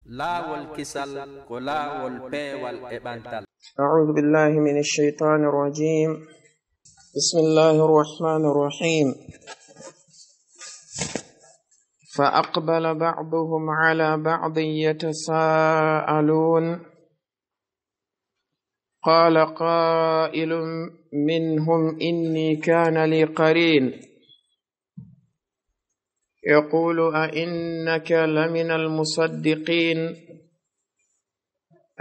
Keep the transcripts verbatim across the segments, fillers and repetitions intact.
Laawol kisal ko laawol peewal e ɓantal. أعوذ بالله من الشيطان الرجيم. بسم الله الرحمن الرحيم. فأقبل بعضهم على بعض يتساءلون. قال قائل منهم إني كان لي قرين يقول أئنك لمن المصدقين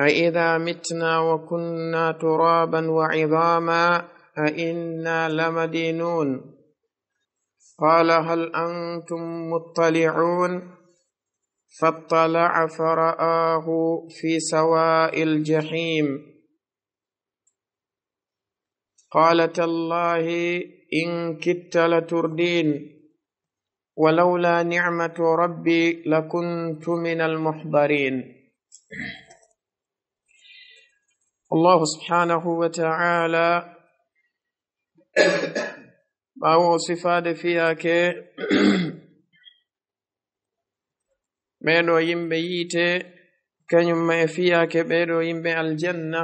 أئذا متنا وكنا ترابا وعظاما أئنا لمدينون. قال هل أنتم مطلعون؟ فاطلع فرآه في سواء الجحيم. قال تالله إن كدت لتردين ولولا نعمة ربي لكنت من المحضرين. الله سبحانه وتعالى ɓaawo sifaade fiyaake ɓeeɗo yimɓe yiite, kañum ma e fiyaake ɓeeɗo yimɓe aljanna,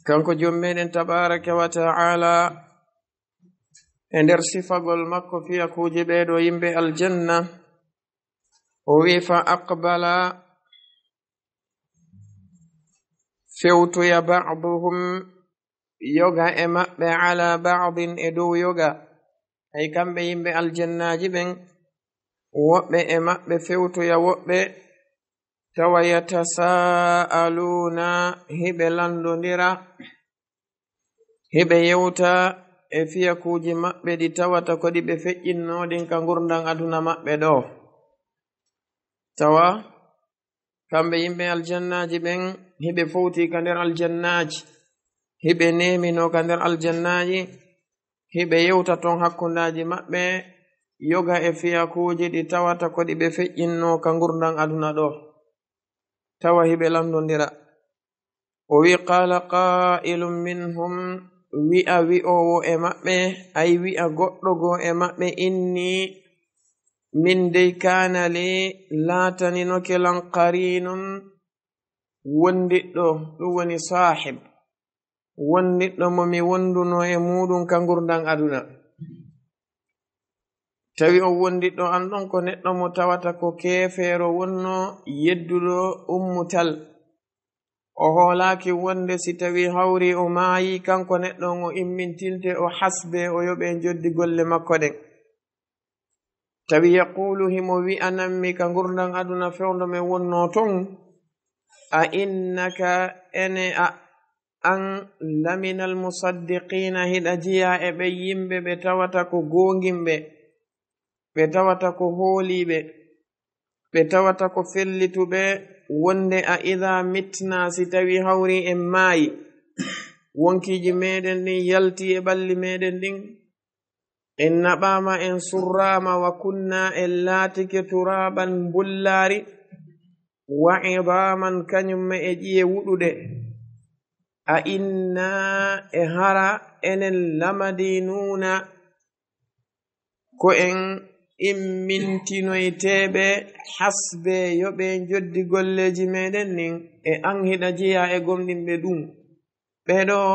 kanko Joom meɗen tabaaraka wa ta'ala, e nder sifagol makko fiyakuuji ɓeeɗo yimɓe aljanna, o wi, fa aqbala, fewtoya, ba'duhum, yoga e maɓɓe, ala ba'din, e dow yoga, ay kamɓe yimɓe aljannaaji ɓen, woɓɓe e maɓɓe fewtoya woɓɓe, tawa yatasaaluuna, hiɓe lanndondira, hiɓe yewta e fiyakuuji maɓɓe ɗi tawata ko ɗi ɓe feƴƴinnoo ɗin ka ngurndan aduna maɓɓe ɗoo. Tawa kamɓe yimɓe aljannaaji ɓen, hiɓe fowti ka nder aljannaaji, hiɓe neeminoo ka nder aljannaaji, hiɓe yewta ton hakkundaaji maɓɓe, yoga e fiyakuuji ɗi tawata ko ɗi ɓe feƴƴinnoo ka ngurndan aduna ɗoo. Tawa hiɓe lanndondira. O wi, qaala qaa'ilun minhum, wi'a wi'oowo e maɓɓe, ay wi'a goɗɗo goo e maɓɓe, inni, min dey, kaana li, laataninoke lan, qariinun, wondiɗɗo, ɗum woni saahib, wondiɗɗo mo mi wondunoo e muuɗum ka ngurndan aduna. Tawi on wondiɗɗo an ɗon ko neɗɗo mo tawata ko keefeero wonnoo, yedduɗo ummutal. O hoolaaki wonde si tawi hawri o maayi, kanko neɗɗo on o immintinte, o hasbe, o yoɓe njoddi golle makko ɗen. Tawi yaquulu, himo wi'anammi ka ngurndan aduna fewndo men wonnoo ton, a innaka, ene a, an, laminal musaddiqiina, hiɗa jeyaa e ɓe yimɓe ɓe tawata ko goonginɓe, ɓe tawata ko hooliiɓe, ɓe tawata ko fellituɓe, wonde a idaa mitnaa, si tawi hawri en maayi, wonkiiji meɗen ɗin yalti e ɓalli meɗen ɗin, en naɓaama, en surraama, wa kunnaa, en laatike, turaaban, mbullaari, wa idaaman, kañum e ƴiye wuɗuɗe, a innaa, e hara enen, lamadiinuuna, ko en immintinoyteeɓe, hasbe, yoɓe njoddi golleeji meɗen ɗin, e an hiɗa jeyaa e gomɗinɓe ɗum. Ɓee ɗoo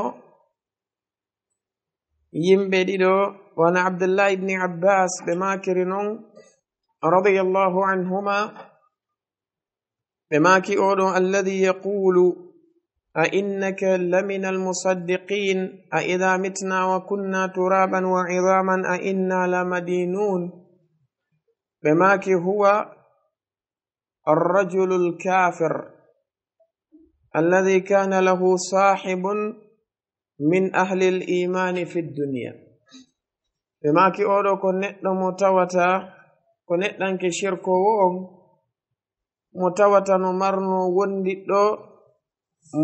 yimɓe ɗiɗo, wano Abdullahi ibni Abbas, ɓe maakiri non, radiyallahu anhuma, ɓe maaki oo ɗoo, alladhi yaqulu, a innaka lamina almusaddiqin, a idha mitna wa kunna turaban wa idhaman a inna lamadinun. Ɓe maaki, huwa arrajulu alkafir alladhi kana lahu sahibun min ahli al-imani fi dunya. Ɓe maaki, oo ɗoo ko neɗɗo mo tawata ko neɗɗanke shirkoowo on, mo tawata no marnoo wondiɗɗo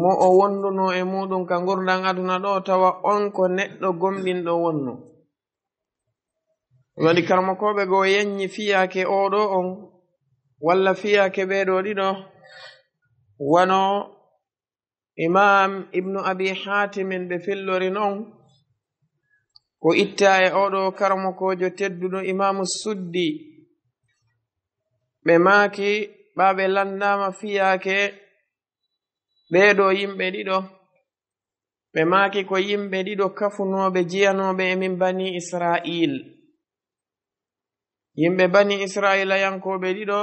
mo o wondunoo e muuɗum ka ngurndan aduna ɗoo, tawa on ko neɗɗo gomɗinɗo wonnoo. Ɗum waɗi karamokooɓe goo yaññi fiyaake oo ɗoo on, walla fiyaake ɓee ɗoo ɗiɗo, wano Imaam Ibnu Abi Haatimin ɓe fillori non, ko ittaa e oo ɗoo karamokoojo tedduɗo Imaamu Suddi, Ɓe maaki, ɓaa ɓe lanndaama fiyaake ɓee ɗoo yimɓe ɗiɗo, ɓe maaki ko yimɓe ɗiɗo kafunooɓe jeyanooɓe e min Bani Israa'iil. Yimɓe Bani Israa'iilayankooɓe ɗiɗo,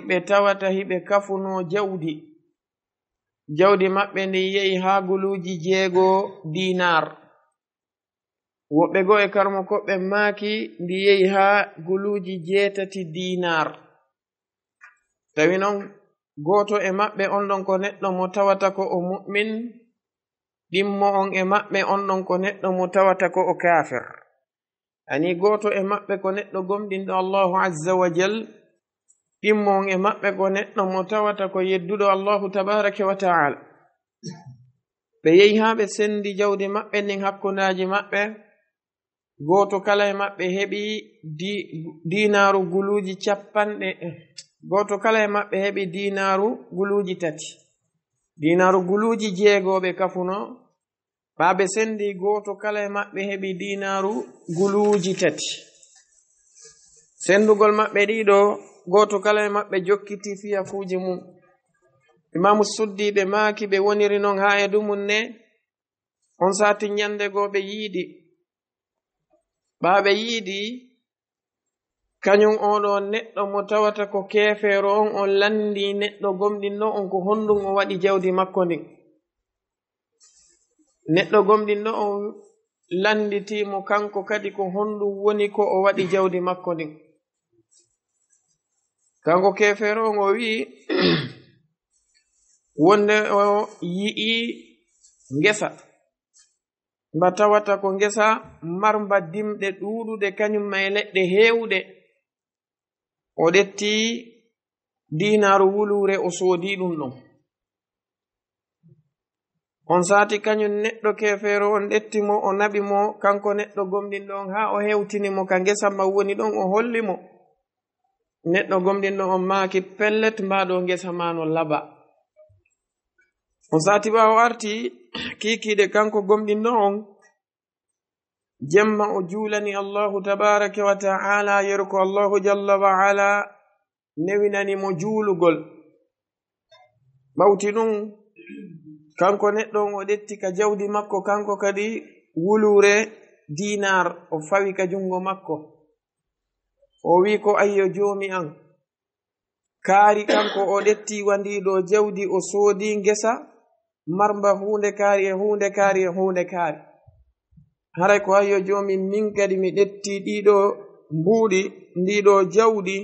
ɓe tawata hiɓe kafunoo jawdi. Jawdi maɓɓe ndin yehi haa guluuji jeego diinaar. Woɓɓe goo e karmokooɓe maaki ndi yehi haa guluuji jeetati diinaar. Tawi non, gooto e maɓɓe on ɗon ko neɗɗo mo tawata ko o mu'min, ɗimmo on e maɓɓe on ɗon ko neɗɗo mo tawata ko o kaafir. Ani gooto e maɓɓe ko neɗɗo gomɗinɗo Allahu Azza wa Jal, ɗimmo on e maɓɓe ko neɗɗo mo tawata ko yedduɗo Allahu Tabaaraka wa Ta'ala. Ɓe yehi haa ɓe sendi jawdi maɓɓe ndin hakkundeeji maɓɓe, gooto kala e maɓɓe heɓi di-, diinaaru guluuji capanɗe, gooto kala e maɓɓe heɓi diinaaru guluuji tati. Diinaaru guluuji jeego ɓe kafuno, ɓaa ɓe sendi, gooto kala e maɓɓe heɓi diinaaru guluuji tati. Sendugol maɓɓe ɗiɗo, gooto kala e maɓɓe jokkiti fiyakuuji mum. Imaamu Suddi ɓe maaki ɓe woniri non haa e dumunne, on saati ɲande goo ɓe yiidi. Ɓaa ɓe yiidi, kaɲum oo ɗoo neɗɗo mo tawata ko keefeero on, on lanndii neɗɗo gomɗinɗo on ko honɗum o waɗi jawdi makko ndin. Neɗɗo gomɗinɗo on lannditii mo kanko kadi ko honɗum woni ko o waɗi jawdi makko ndin. Kanko keefeero on o wi'i wonde o yi'ii ngesa. Mba tawata ko ngesa marmba dimɗe ɗuuɗuɗe, kaɲum ma e leɗɗe heewuɗe. O ƴetti diinaaru wuluure, o soodi ɗum ɗon. On saati kaɲum neɗɗo keefeero on ƴetti mo, o naɓi mo, kanko neɗɗo gomɗinɗo on, haa o hewtini mo ka ngesa mba woni ɗon, o holli mo. Neɗɗo gomɗinɗo on maaki, "Pellet, mba ɗoo ngesa ma no laba." On saati ɓaawo arti kiikiiɗe kanko gomɗinɗo on, jemma o juulani Allahu tabaaraka wa ta'ala, yeru ko Allahu jalla wa ala newinani mo juulugol. Ɓawti ɗum, kanko neɗɗo on o ƴetti ka jawdi makko, kanko kadi wuluure diinaar, o fawi ka junngo makko. O wi'i ko, "Ayyo Joomi an." Kaari kanko o ƴetti wa ndii ɗoo jawdi, o soodi ngesa marmba huunde kaari e huunde kaari e huunde kaari. Haray ko, "Ayyo Joomi, min kadi mi ƴetti ɗii ɗoo mbuuɗi, ndii ɗoo jawdi,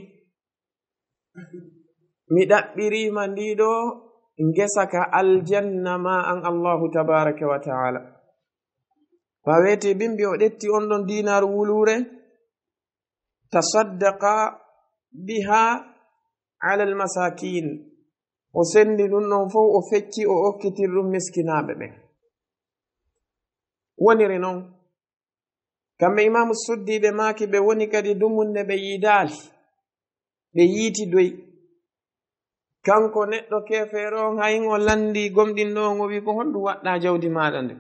mi ɗaɓɓiriima ndii ɗoo ngesa ka aljanna ma an Allahu tabaaraka wa ta'ala." Fa weeti bimbi o ƴetti on ɗon diinaaru wuluure, tasaddaqa biha ala almasakin. O sendi ɗum ɗon fof, o fecci, o okkitiri ɗum miskinaaɓe ɓen. Woniri non, kamɓe Imaamu Suddi ɓe maaki, ɓe woni kadi dumunne ɓe yiidaali, ɓe yiitidoyi. Kanko neɗɗo keefeero on, hay o lanndii gomɗinɗo on, o wi'i, "Ko honɗum waɗɗaa jawdi maaɗa ndin?"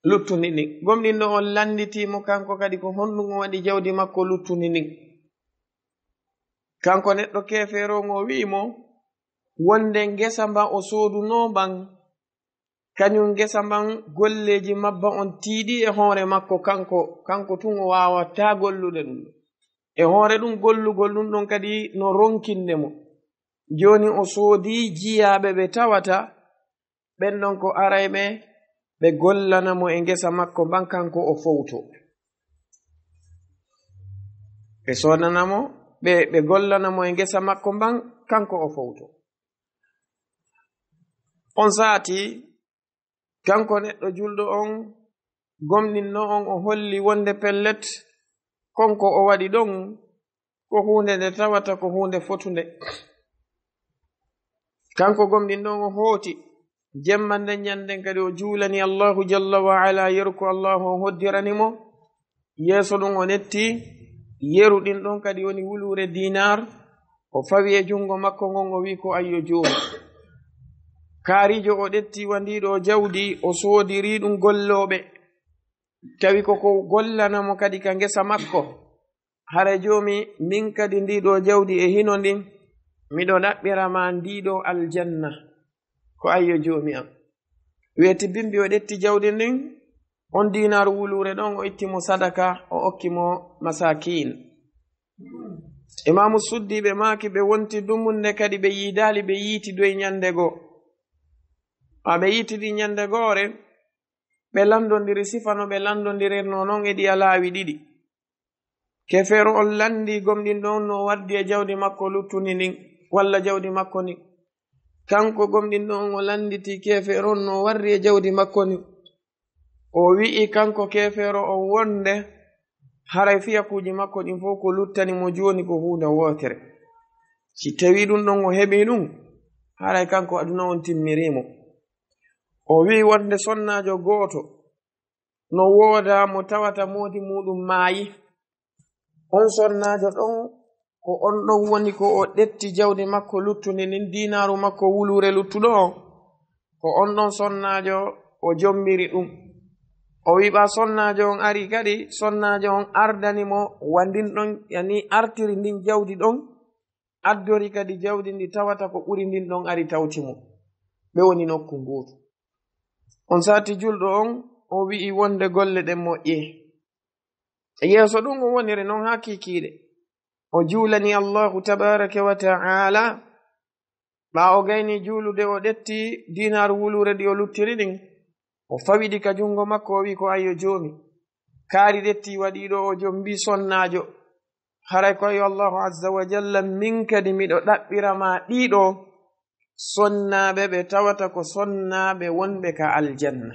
Luttuni ɗin. Gomɗinɗo on lannditi mo kanko kadi ko honɗum o waɗi jawdi makko luttuni ɗin. Kanko neɗɗo keefeero on, o wi'i mo wonde ngesa mba o soodunoo mban, kañum ngesa mban golleeji mabba on tiiɗi e hoore makko, kanko, kanko tun o waawataa gollude ɗum. E hoore ɗum gollugol ɗum ɗon kadi no ronkinde mo. Jooni o soodi jiyaaɓe ɓe tawata ɓen ɗon ko arayɓe ɓe gollana mo e ngesa makko mban, kanko o fowto. Ɓe soodana mo, ɓe, ɓe gollana mo e ngesa makko mban, kanko o fowto. On saati, kanko neɗɗo julɗo on, gomɗinno on, o holli wonde pellet, kon ko o waɗi ɗon, ko huunde nde tawata ko huunde fotunde. Kanko gomɗinɗo on, o hooti. Jemma nden, ɲannden kadi, o juulani Allahu jalla wa ala yeru ko Allahu on hoddirani mo. Yeeso ɗum o ƴetti yeru ɗin ɗon kadi woni wuluure diinaar, o fawi e junngo makko ngon, o wi'i ko, "Ayyo Joomi." Kaariijo o ƴetti wa ndii ɗoo jawdi, o soodiri ɗum gollooɓe, tawi ko ko gollana mo kadi ka ngesa makko. Hara Joomi, min kadi ndii ɗoo jawdi e hino ndin, miɗo ɗaɓɓira ma ndii ɗoo aljanna, ko ayyo joomi am. Weeti bimbi o ƴetti jawdi ndin, on diinaaru wuluure ɗon o itti mo sadaka, o okki mo masaakiin. Imaamu Suddi ɓe maaki ɓe wonti dumunde kadi ɓe yiidaali, ɓe yiitidoyi ñande goo. Ɓaa ɓe yiitidi ñande goore, ɓe lanndondiri sifa no ɓe lanndondirirnoo non e ɗiya laawi ɗiɗi. Keefeero on lanndii gomɗinɗo on no wardi e jawdi makko luttundi ndin, walla jawdi makko ndin. Kanko gomɗinɗo on o lannditii keefeero on no wardi e jawdi makko ndin. O wi'i kanko keefeero on wonde haray fiyakuuji makko ɗin fow ko luttani mo jooni ko huunde wootere. Si tawii ɗun ɗon o heɓii ɗun, haray kanko aduna on timmirii mo. O wi'i wonde sonnaajo gooto no woodaa mo tawata moodi muuɗum maayi. On sonnaajo ɗon, ko on ɗon woni ko o ƴetti jawdi makko luttundi ndin, diinaaru makko wuluure luttuɗo on. Ko on ɗon sonnaajo o jombiri ɗum. O wi'i ɓaa sonnaajo on ari kadi, sonnaajo on ardani mo wa ndin ɗon, yani artiri ndin jawdi ɗon, addori kadi jawdi ndi tawata ko ɓuri ndin ɗon ari tawti mo. Ɓe woni nokku nguutu. On saati julɗo on, o wi'i wonde golle ɗen moƴƴe. Yeeso ɗum o woniri non haa kiikiiɗe. O juulani Allahu tabaaraka wa ta'ala. Ɓaa o gayni juulude, o ƴetti diinaaru wuluure ɗi o luttiri ɗin. O fawidi ka junngo makko, o wi'i ko ayyo Joomi. Kaari ƴetti waɗiiɗo o jombi sonnaajo. Haray ko ayyo Allahu azza wa jalla, min kadi miɗo ɗaɓɓira ma ɗiɗo sonnaaɓe ɓe tawata ko sonnaaɓe wonɓe ka aljanna.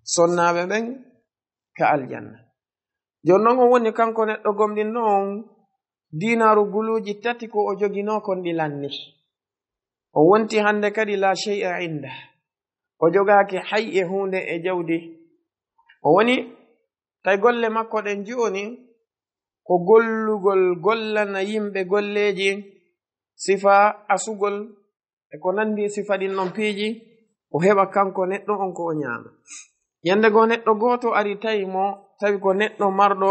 Sonnaaɓe ɓen ka aljanna. Jooni non o woni kanko neɗɗo gomɗinɗo on diinaaru guluuji tati ko o joginoo kon ɗi lanni. O wonti hannde kadi laa shay'a inda. O jogaaki hay e huunde e jawdi. O woni tawi golle makko ɗen jooni ko gollugol, gollana yimɓe golleeji, sifa asugol, e ko nanndi e sifa ɗin non piiji, o heɓa kanko neɗɗo on ko o ñaama. Ñande goo neɗɗo gooto ari tawi mo, tawi ko neɗɗo marɗo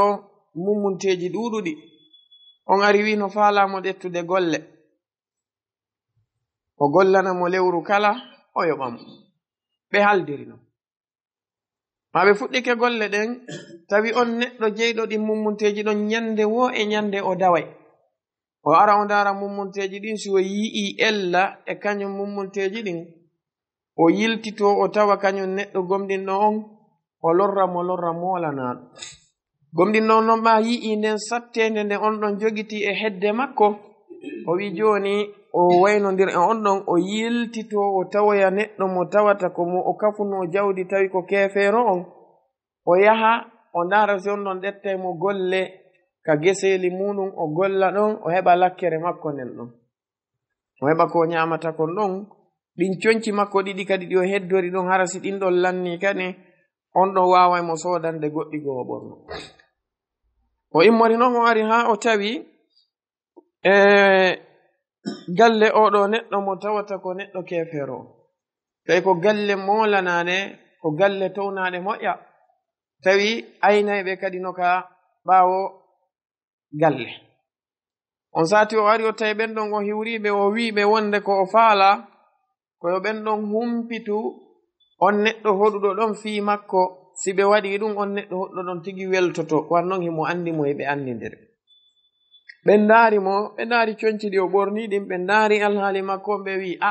mummunteeji ɗuuɗuɗi. On ari wi'i no faalaa mo ƴettude golle. O gollana mo lewru kala, o yoɓa mo. Ɓe haldiri non. Maa ɓe fuɗɗike golle ɗen, tawi on neɗɗo jeyɗo ɗin mummunteeji ɗon ñande woo e ñande o daway. O ara o ndaara mummunteeji ɗin, si o yi'ii ella e kañum mummunteeji ɗin, o yiltitoo o tawa kañum neɗɗo gomɗinɗo on, o lorra mo lorra moolanaaɗo. Gomɗinɗo on non ɓaa yi'ii nden satteende nde on ɗon jogitii e hedde makko, o wi'i jooni o waynondir e on ɗon, o yiltitoo o tawoya neɗɗo mo tawata ko mo o kafunoo jawdi tawi ko keefeero on, o yaha o ndaara si on ɗon ƴettay mo golle ka geseeli muuɗum, o golla ɗon, o heɓa lakkere makko nden ɗon. O heɓa ko o ñaamata kon ɗon, ɗin conci makko ɗiɗi kadi ɗi o heddori ɗon, hara si ɗin ɗon lannii kadi, on ɗon waaway mo soodande goɗɗi goo o ɓorno. O immori non o ari haa o tawi e galle oo ɗoo neɗɗo mo tawata ko neɗɗo keefeero. Tawi ko galle moolanaaɗe, ko galle townaaɗe moƴƴa. Tawi aynayɓe kadi no ka ɓaawo galle. On saati o ari o tawi ɓen ɗon o hiwriiɓe, o wi'iɓe wonde ko o faalaa ko yo ɓen ɗon humpitu on neɗɗo hoɗuɗo ɗon fii makko. Si ɓe waɗii ɗum, on neɗɗo hoɗuɗo ɗon tigi weltoto, wan non himo anndi mo, hiɓe anndindiri. Ɓe ndaari mo, ɓe ndaari conci ɗi o ɓornii ɗin, ɓe ndaari alhaali makko, ɓe wi'i, "A,"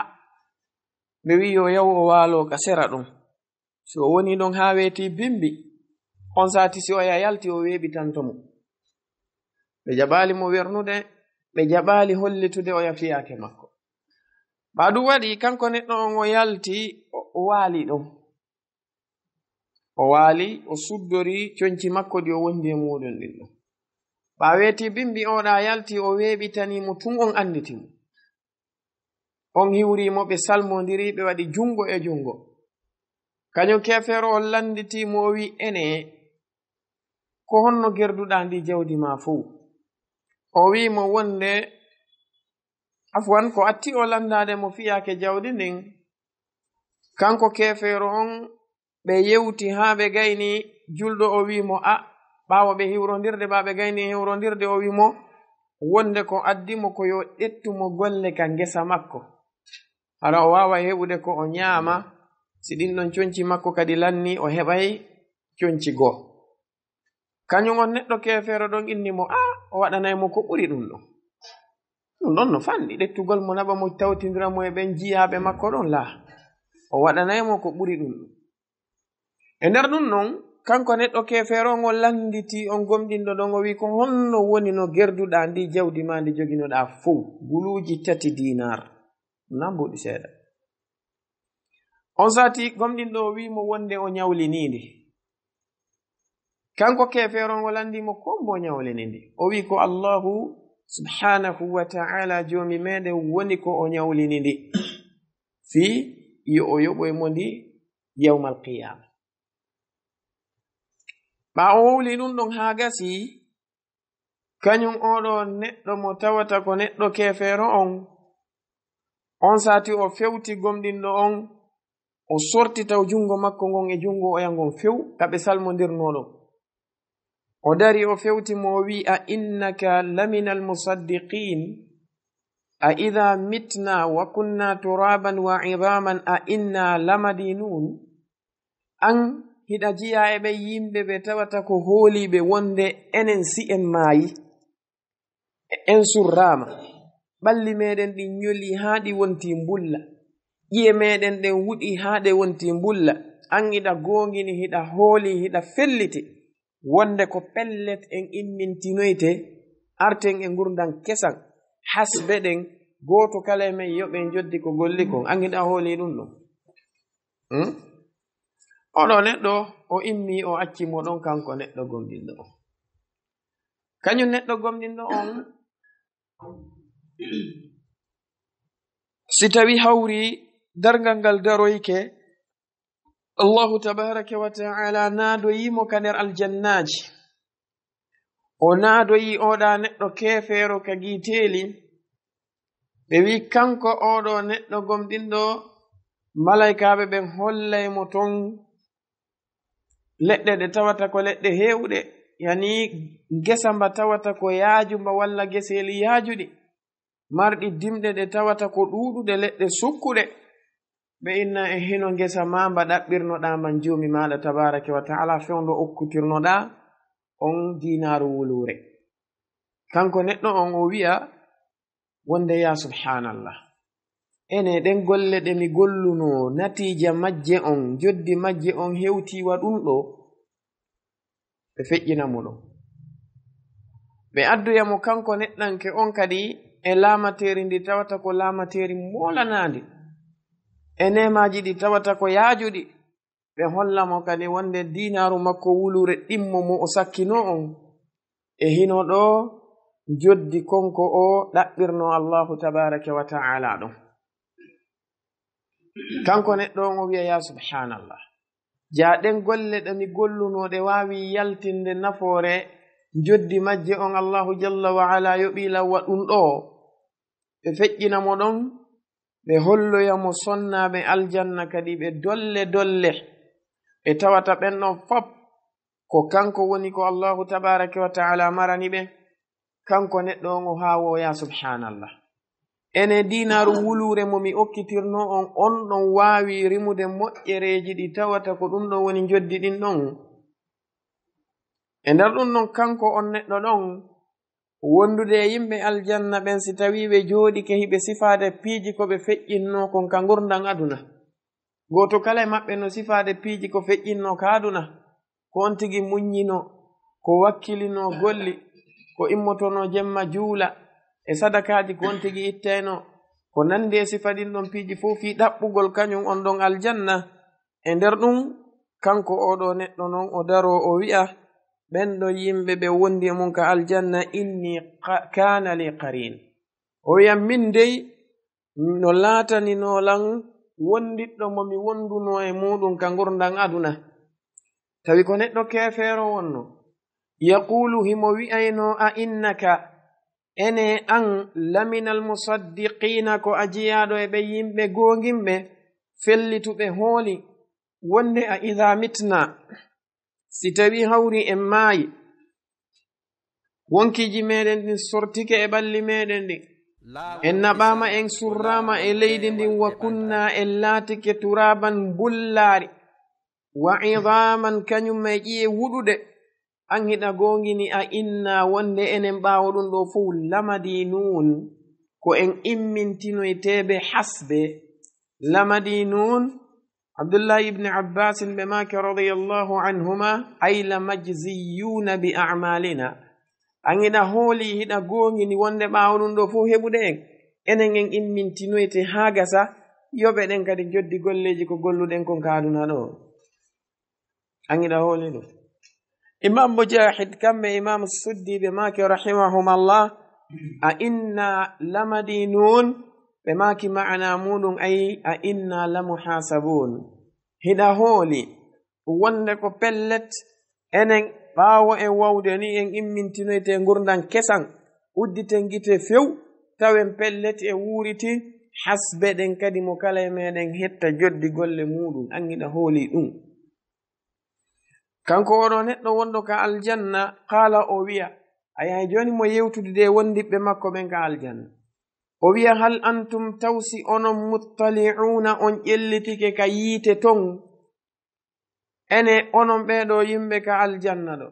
ɓe wi'i, "Yo yahu o waaloo ka sera ɗon." Si o wonii ɗon haa weetii bimbi, on saati si oya yalti, o weeɓitanto mo. Ɓe jaɓaali mo wernude, ɓe jaɓaali hollitude oya fiyaake makko. Ɓaa ɗum waɗi, kanko neɗɗo on o yalti, o, o waali ɗon. O waali, o suddori conci makko ɗi o wondi e muuɗum ɗin ɗon. Ɓaa weetii bimbi, oɗaa yalti, o weeɓitanii mo, tun on annditi mo. On hiwrii mo, ɓe salmondiri, ɓe waɗi junngo e junngo. Kañum keefeero on lannditii mo, o wi'i, "Enee, ko honno gerduɗaa ndi jawdi maa fow?" O wi'i mo wonde, afwan, ko atti o lanndaade mo fiyaake jawdi ndin. Kanko keefeero on, ɓe yewti haa ɓe gayni julɗo, o wi'i mo, a, ɓaawo ɓe hiwrondirde, ɓaa ɓe gayni hiwrondirde, o wi'i mo, wonde ko addi mo ko yo ƴettu mo golle ka ngesa makko. Hara o waawa heɓude ko o ñaama, si ɗin ɗon conci makko kadi lanni, o heɓay conci goo. Kañum on neɗɗo keefeero ɗon inni mo, a, o waɗanay mo ko ɓuri ɗum ɗon. Ɗum ɗon no fanɗi, ƴettugol mo naɓa mo tawtindira mo e ɓen jiyaaɓe makko ɗon laa. O waɗanay mo ko ɓuri ɗum ɗon. E nder ɗum ɗon, kanko neɗɗo keefeero on o lannditi on gomɗinɗo ɗon, o wi'i, ko honno woni no gerduɗaa ndi jawdi maa ndi joginoɗaa fow, guluuji tati diinaar? Naa mbuuɗi seeɗa. On saati gomɗinɗo o wi'i mo wonde o ñawliniindi. Kanko keefeero on o lanndi mo ko mbo ñawlini ndi. O wi'i ko Allahu subhanahu wa ta'ala joomi meɗen woni ko o ñawlini ndi. Fii yo o yoɓoy mo ndi yawmal qiyaama. Ɓaa o wowli ɗum ɗon haa gasi, kañum oɗo neɗɗo mo tawata ko neɗɗo keefeero on, on saati o fewti gomɗinɗo on, o sorti taw junngo makko ngon e junngo oya ngon few, ka ɓe salmondirnoo ɗon. O dari, o fewti mo, o wi'i, "A innaka laminal musaddiqin? A idha mitna wa kunna turaban wa idhaman, a inna lamadinun?" An hiɗa jiya e ɓe yimɓe ɓe tawata ko hooliiɓe wonde enen si en maayi? En surraama, ɓalli meɗen ɗin ñoli haa ɗi wonti mbulla, ƴi'e meɗen ɗen wuɗi haa ɗe wonti mbulla, an hiɗa goongini, hiɗa hooli, hiɗa felliti, wonde ko pellet en immintinoyte, arten e ngurndan kesan, hasbe ɗen, gooto kala e men yoɓe njoddi ko golli kon, an hiɗa hooli ɗum ɗon. Hmm? Oɗo neɗɗo, o immi, o acci mo ɗon, kanko neɗɗo gomɗinɗo on. Kañum neɗɗo gomɗinɗo on, si tawi hawri darngal ngal daroyke, Allahu tabaraka wa ta'ala naadoyi mo ka nder aljannaaji. O naadoyi oɗa neɗɗo keefeero ka giiteeli. Ɓe wi kanko oɗo neɗɗo gomɗinɗo, malaykaaɓe ɓen hollay mo ton leɗɗe ɗe tawata ko leɗɗe heewɗe, yani ngesa mba tawata ko yaaju mba walla geseeli yaajuɗi, marɗi dimɗe ɗe tawata ko ɗuuɗuɗe leɗɗe sukkuɗe. Ɓe inna e hino ngesa ma mba ɗaɓɓirnoɗaa man Joomi maaɗa tabaaraka wa ta'ala fewndo okkutirnoɗaa on diinaaru wuluure. Kanko neɗɗo on o wi'a, wonde, yaa subhaanallah, ene ɗen golle ɗe mi gollunoo, natiija majje on, njoddi majje on hewtii wa ɗum ɗo? Ɓe feƴƴina mo ɗon. Ɓe addoya mo kanko neɗɗanke on kadi e laamateeri ndi tawata ko laamateeri moolanaandi, e neemaaji ɗi tawata ko yaajuɗi. Ɓe holla mo kadi wonde diinaaru makko wuluure ɗimmo mo o sakkinoo on, e hino ɗo njoddi konko o ɗaɓɓirnoo Allaahu tabaaraka wa ta'ala ɗon. Kanko neɗɗo on o wi'a, yaa subhaanallah, jaa ɗen golle ɗe mi gollunoo ɗe waawi yaltinde nafoore njoddi majje on Allaahu jalla wa ala yoɓii lan wa ɗum ɗo? Ɓe feƴƴina mo ɗon, ɓe holloya mo sonnaaɓe aljanna kadi ɓe dolle dolle. Ɓe tawata ɓen ɗon fop ko kanko woni ko Allaahu tabaaraka wa ta'ala marani ɓe. Kanko neɗɗo on o haawo, yaa subhaanallah. Ene diinaaru wuluure mo mi okkitirnoo on, on ɗon waawi rimude moƴƴereeji ɗi tawata ko ɗum ɗon woni njoddi ɗin ɗon? E nder ɗum ɗon kanko on neɗɗo ɗon, wondude e yimɓe aljanna ɓen, si tawii ɓe jooɗike hiɓe sifaade piiji ko ɓe feƴƴinnoo kon ka ngurndan aduna. Gooto kala e maɓɓe no sifaade piiji ko feƴƴinnoo ka aduna. Ko on tigi muññinoo, ko wakkilinoo golli, ko immotonoo jemma juula, e sadakaaji ko on tigi ittaynoo, ko nanndi e sifa ɗin ɗon piiji fof fii ɗaɓɓugol kañum on ɗon aljanna. E nder ɗum, kanko oɗo neɗɗo non o daroo o wi'a, ɓen ɗon yimɓe ɓe wondi e mum ka aljanna, inni qa-, kaana li qarin. O wi'a, min dey, no laataninoo lan wondiɗɗo mo mi wondunoo e muuɗum ka ngurndan aduna. Tawi ko neɗɗo keefeero wonno. Yaquulu, himo wi'aynoo, a innaka, ene an, laminal musaddiqiina, ko a jiyaaɗo e ɓe yimɓe goongimɓe, fellituɓe hooli, wonde a idaa mitna, si tawii hawri en maayi, Wonkiiji meɗen ɗin sortike e ɓalli meɗen ɗin. En naɓaama, en surraama e leydi ndin, wa kunna, en laatike turaban mbullaari, wa idaaman, kañum e ƴiye wuɗuɗe. An hiɗa goongini a inna wonde enen ɓaawo ɗum ɗo fof lamadinuun, ko en immintinoyteeɓe hasbe. Lamadinuun, Abdullahi ibn Abbasin ɓe maaki radiyallahu anhuma, ay la majziyuna bi a'malina. An hiɗa hooli, hiɗa goongini wonde ɓaawo ɗum ɗo fof heɓude en, enen en immintinoyte haa gasa, yoɓe ɗen kadi joddi golleeji ko golluɗen kon ka aduna ɗo. An hiɗa hooli ɗum? Imam Mujahid kamɓe Imam Suddi ɓe maaki rahimahumallah, a inna lamadinuun, ɓe maaki maana muɗum ay a inna lamuhasabun. Hiɗa hooli wonde ko pellet enen ɓaawo en wawde ni en immintinoyte ngurdan kesan, udditen gite few, tawen pellet e wuuriti, hasbe ɗen kadi mo kala e meɗen hetta joddi golle muɗum, an hiɗa hooli ɗum? Kanko oɗo neɗɗo wonɗo ka aljanna, qaala, o wiya, ay, hay jooni mo yewtude de wondiɓɓe makko ɓen ka aljanna. O wiya, hal antum, taw si onon, muttali'uuna, on ƴellitike ka yiite ton? Ene onon ɓee ɗo yimɓe ka aljanna ɗo.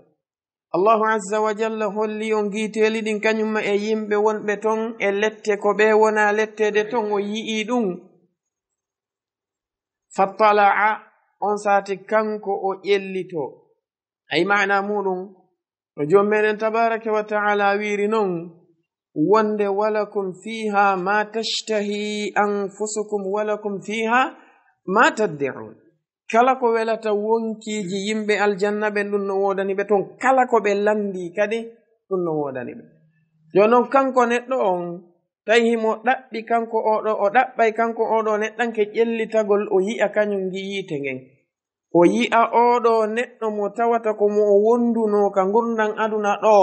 Allahu azza wa jalla holli on giiteeli ɗin kañum e yimɓe wonɓe ton e lette ko ɓe wona letteede ton, o yi'i ɗum. Fattala'a, on saati kanko o ƴellito. Ay maana muɗum, no Joom meɗen tabaraka wa ta'ala wiiri non, wonde, walakum fiha ma tashtahi anfusukum walakum fiha ma tad'un. Kala ko welata wonkiiji yimɓe aljanna ɓen, ɗum no woodani ɓe ton. Kala ko ɓe lanndi kadi, ɗum no woodani ɓe. Jooni non, kanko neɗɗo on, tawi himo ɗaɓɓi kanko oɗo, o ɗaɓɓay kanko oɗo neɗɗanke ƴellitagol, o yi'a kañum ngi yiite ngen. O yi'a oɗo neɗɗo mo tawata ko mo o wondunoo ka ngurndan aduna ɗo,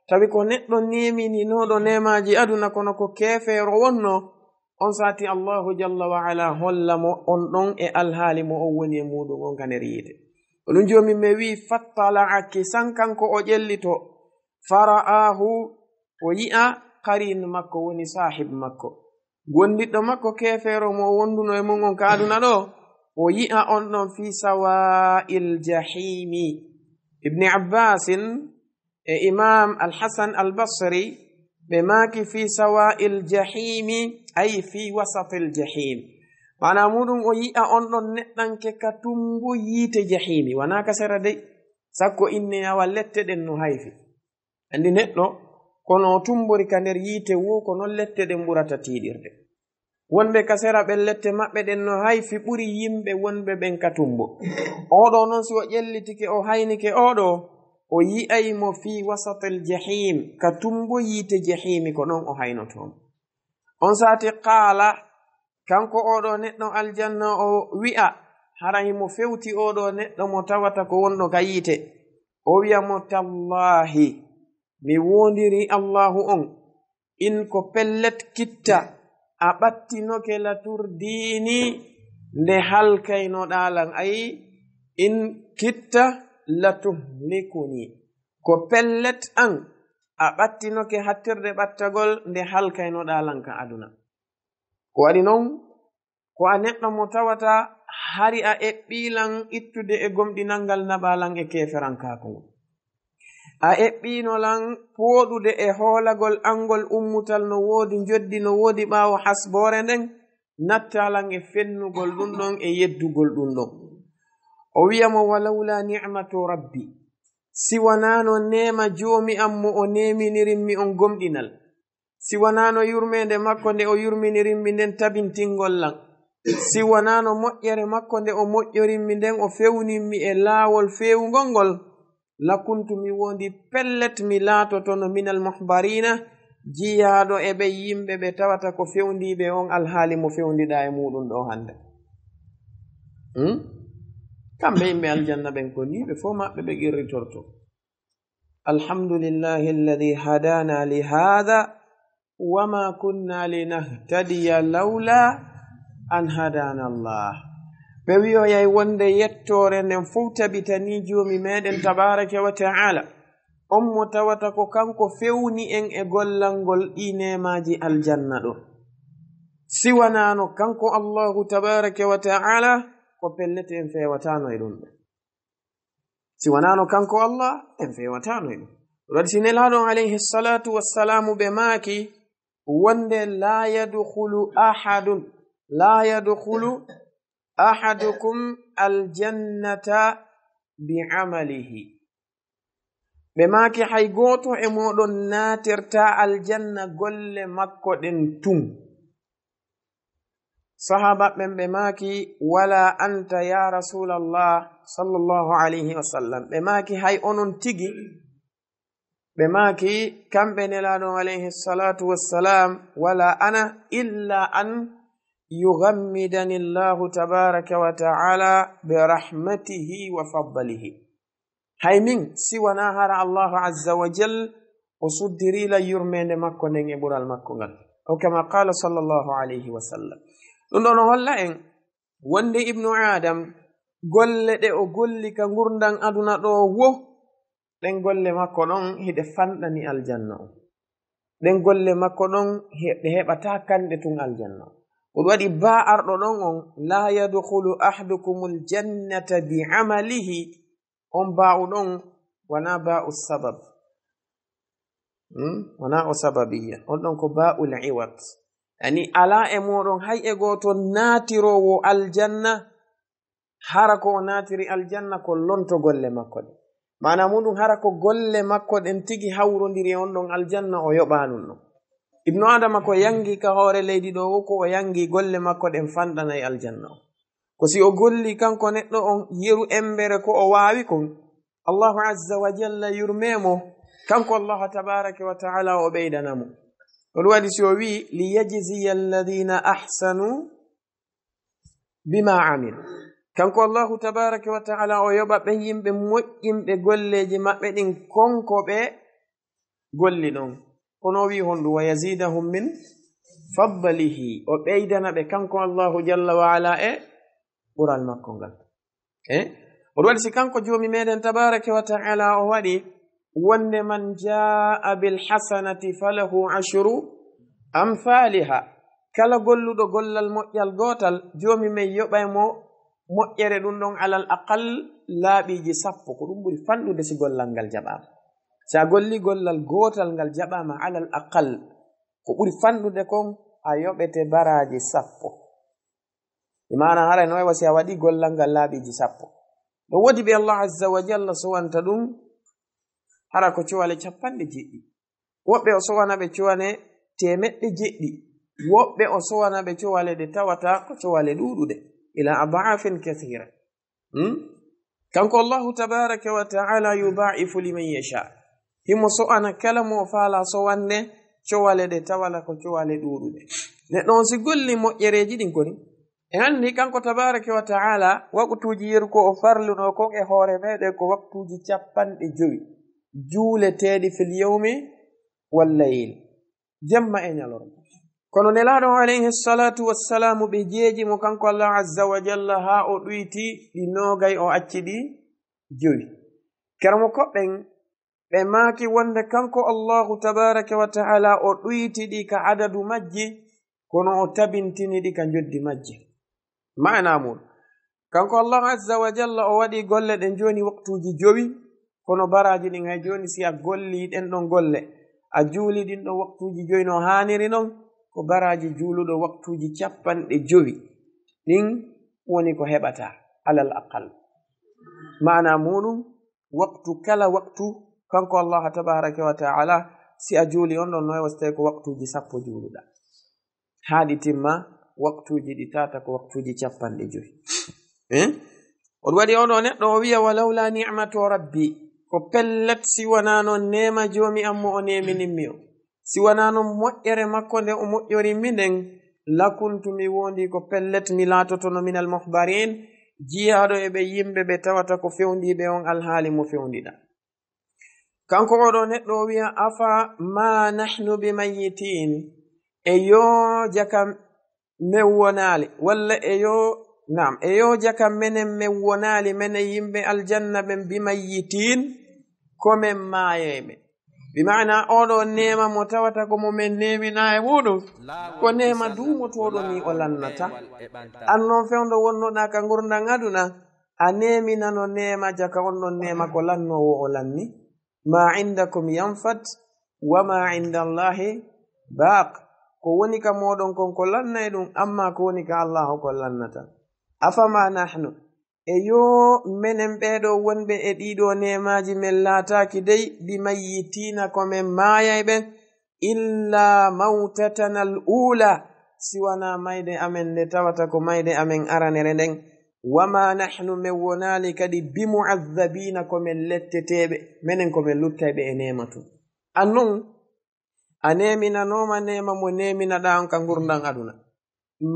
tawi ko neɗɗo neemininooɗo neemaaji aduna, kono ko keefeero wonno, on saati Allahu jalla wa ala holla mo on ɗon e alhaali mo on woni e muɗum on ka nder yiite. Ko ɗum Joomi men wi'i, fattala'a, kisan kanko o ƴellito, fara'ahu, o yi'a qarin makko, woni saahib makko, gondiɗɗo makko keefeero mo o wonduno e mun on ka aduna ɗo, o yi'a on ɗon fi sawa'il jahimi. Ibni Abbasin e Imam Al-Hasan Al-Basri, ɓe maaki, fi sawa'il jahimi, ay fi wasatil jahim. Maana muɗum, o yi'a on ɗon neɗɗanke ka tumbo yiite jahimi, wanaa ka sera dey, sakko inne yawa lette ɗen no hayfi. Anndi neɗɗo, kono o tumbori ka nder yiite woo, ko non lette ɗen ɓurata tiiɗirde. Wonɓe ka sera ɓen, lette maɓɓe ɗen no hayfi ɓuri yimɓe wonɓe ɓen ka tumbo. Oɗo non, si o ƴellitike, o haynike oɗo, o yi'ay mo fi wasatil jahim, ka tumbo yiite jahimi, ko non o haynotoo mo. On saati qaala, kanko oɗo neɗɗo aljanna o wi'a, hara himo fewti oɗo neɗɗo mo tawata ko wonɗo ka yiite. O wi'a mo, tallahi, mi woondiri Allahu on, in ko pellet kitta, a ɓattinoke la turdiini nde halkaynoɗaa lan, ay, in kitta la tuhlikuni. Ko pellet an, a ɓattinoke hattirde ɓattagol nde halkaynoɗaa lan ka aduna. Ko waɗi non, ko a neɗɗo mo tawata hari a eɓɓii lan ittude e gomɗinal ngal, naɓaa lan e keeferankaaku ngun. A eɓɓiino lan pooɗude e hoolagol angol ummutal no woodi njoddi, no woodi ɓaawo hasboore nden, nattaa lan e fennugol ɗum ɗon e yeddugol ɗum ɗon. O wi'a mo, walawla ni'matu rabbi, si wanaano neema Joomi am mo o neeminirimmi on gomɗinal, si wanaano yurmeende makko nde o yurminirimmi nden tabintingol lan, si wanaano moƴƴere makko nde o moƴƴorimmi nden, o fewnimmi e laawol feewungol ngol, lakuntu, mi wondi pellet, mi laatotono minal muhbarina, jiyaaɗo e ɓe yimɓe ɓe tawata ko fewndiiɓe on alhaali mo fewndiɗaa e muɗum ɗo hannde. Hmm? Kamɓe yimɓe aljanna ɓen ko ni ɓe fof maɓɓe ɓe qirritorto. Alhamdulillahi alladhi hadana li hadha wa ma kunna linahtadiya lawla an hadana Allah. Ɓe wi'oyay wonde yettoore nden fof tabitanii Joomi meɗen tabaraka wa ta'ala. on mo tawata ko kanko fewni en e gollal ngol ɗi neemaaji aljanna ɗo. Si wanaano kanko Allahu tabaaraka wa ta'ala, ko pellet en feewataano e ɗum ɗo. Si wanaano kanko Allah, en feewataano e ɗum. Waɗi si Nelaaɗo alayhi salaatu wassalaamu ɓe maaki wonde, "La yadkhulu ahadun, la yadkhulu ahadukum aljannata bi amalihi." Ɓe maaki, "Hay gooto e mooɗon naatirta aljanna golle makko ɗen tun." Sahaaba ɓen ɓe maaki, "Wala anta ya Rasulallah sallallahu alayhi wa sallam." Ɓe maaki, "Hay onon tigi?" Ɓe maaki, kamɓe Nelaaɗo alayhi salatu wassalam, "Wala ana illa an yughammidani Allahu tabaraka wa ta'ala bi rahmatihi wa fadlihi." Hay min, si wonaa hara Allahu azza wa jal, o suddiri la yurmeende makko nden e ɓural makko ngal. O kama qala sallallahu alayhi wa sallam. Ɗum ɗon no holla en wonde Ibnu Adam, golle ɗe o golli ka ngurndan aduna ɗo wo, ɗen golle makko ɗon hiɗe fanɗani aljanna on. Ɗen golle makko ɗon he-, ɗe heɓata kanɗe tun aljanna on. Ko ɗum waɗi ba arɗo ɗon on, "La yadkhulu ahdukumul jannata bi amalihi." On ba'u ɗon wona ba'u sabab. Hmm? Wona o sababiyya. On ɗon ko ba'ul iwat. Yani, alaa e muɗum hay e gooto naatiroowo aljanna, hara ko o naatiri aljanna ko lonto golle makko ɗen. Maana muɗum, hara ko golle makko ɗen tigi hawrondiri e on ɗon aljanna, o yoɓaa ɗum ɗon. Ibnu Adama ko yangi ka hoore leydi ɗo wo, ko o yangi golle makko ɗen fanɗanay aljanna o. Ko si o golli kanko neɗɗo on yeru embere ko o waawi kon, Allahu azza wa jalla yurmee mo, kanko Allahu tabaraka wa ta'ala o ɓeydana mo. Ɗum waɗi si o wi'i, "Li yajziya alladhina ahsanu bima amilu." Kanko Allahu tabaraka wa ta'ala o yoɓa ɓen yimɓe moƴƴinɓe golleeji maɓɓe ɗin kon ko ɓe golli ɗon. Kono o wi'i honɗum? "Wa yazidahum min fadlihi." O ɓeydana ɓe kanko Allahu jalla wa ala e ɓural makko ngal. Eh? O waɗi si kanko Joomi meɗen tabaraka wa ta'ala o waɗi wonde, "Man jaa bil hasanati falahu ashru amthaliha." Kala golluɗo gollal moƴƴal gootal, Joomi men yoɓay mo moƴƴere ɗum ɗon alal aqal laaɓiiji sappo. Ko ɗum ɓuri fanɗude si gollal ngal jaɓaama. Si a golli gollal gootal ngal jaɓaama alal aqal, ko ɓuri fanɗude kon a yoɓete baraaji sappo. E maana haray no wayi wa si a waɗi gollal ngal laaɓiiji sappo. Ɗo woodi ɓe Allah azza wa jalla sowanta ɗum hara ko cowale capanɗe jeɗɗi. Woɓɓe o sowana ɓe cowale teemeɗɗe jeɗɗi. Woɓɓe o sowana ɓe cowale ɗe tawata ko cowale ɗuuɗuɗe. Ila ad'afin kathira. Hmm? Kanko Allahu tabaraka wa ta'ala yudha'ifu liman yasha. Himo sowana kala mo o faala sowande cowale ɗe tawata ko cowale ɗuuɗuɗe. Neɗɗo on si golli moƴƴereeji ɗin koni. E anndi kanko tabaraka wa ta'ala, waqtuuji yeru ko o farluno kon e hoore meɗen ko waqtuuji capanɗe jowi. Juuleteeɗi fil yawmi wal layl. Jemma e ñalorma. Kono Nelaaɗo alayhi salatu wassalamu ɓe jeeji mo kanko Allah azza wa jalla haa o ɗuyti ɗi noogay o acci ɗi jowi. Kera mo koɓɓen ɓe maaki wonde kanko Allahu tabaraka wa ta'ala o ɗuyti ɗi ka adadu majji, kono o tabintini ɗi ka njoddi majji. Maana mun, kanko Allahu azza wa jalla o waɗi golle ɗen jooni waqtuuji jowi, kono baraaji ɗin hay jooni si a golli ɗen ɗon golle, a juuli ɗin ɗon waqtuuji jowi no haaniri non, ko baraaji juuluɗo waqtuuji capanɗe jowi. Ɗin woni ko heɓata alal aqal. Maana muɗum, waqtu kala waqtu, kanko Allah tabaraka wa ta'ala, si a juuli on ɗon noy, wasi tawi ko waqtuuji sappo juuluɗa. Haa ɗi timma, waqtuuji ɗi tata ko waqtuuji capanɗe jowi. Eh? On waɗi on o neɗɗo o wiya, "Wa lawla ni'matu rabbi." Ko pellet si wonaa non neema Joomi am mo o neeminin mi o. Si wonaa non moƴƴere makko nde o moƴƴori mi nden, "lakuntu", mi wondi ko pellet mi laatotono minal muhbarin, jiyaaɗo e ɓe yimɓe ɓe tawata ko fewndiiɓe on alhaali mo fewndiɗa. Kanko oɗo neɗɗo o wiya, "Afa ma nahnu bi mayyitin." E yo jaka men wonaali, walla e yo, naam, e yo jaka menen men wonaali, menen yimɓe aljanna ɓen bi mayyitin, ko men maayayɓe. Bi maana, oɗo neema mo tawata ko mo men neemina e muɗum, ko neema duumotooɗo ni o lannata. An non fewndo wonnoɗa ka ngurndan aduna, a neeminano neema jaka on ɗon neema ko lannoowo o lanni. Ma indakum yanfat, wa ma inda Allahi baq. Ko woni ka moɗon kon ko lannay ɗum, amma ko woni ka Allahu kon lannata. Afama nahnu, e yo menen ɓeeɗo wonɓe e ɗiɗo neemaaji men laataaki dey bi mayyitiina ko men maayay ɓen, illa mawtatana al ula, si wanaa mayde amen nde tawata ko mayde amen aranere nden. Wa ma nahnu, men wonaali kadi bi mu'azzabiina ko men letteteeɓe, menen ko men luttayɓe e neema tun. Annun, a neeminanooma neema mo neeminaɗaa on ka ngurndan aduna.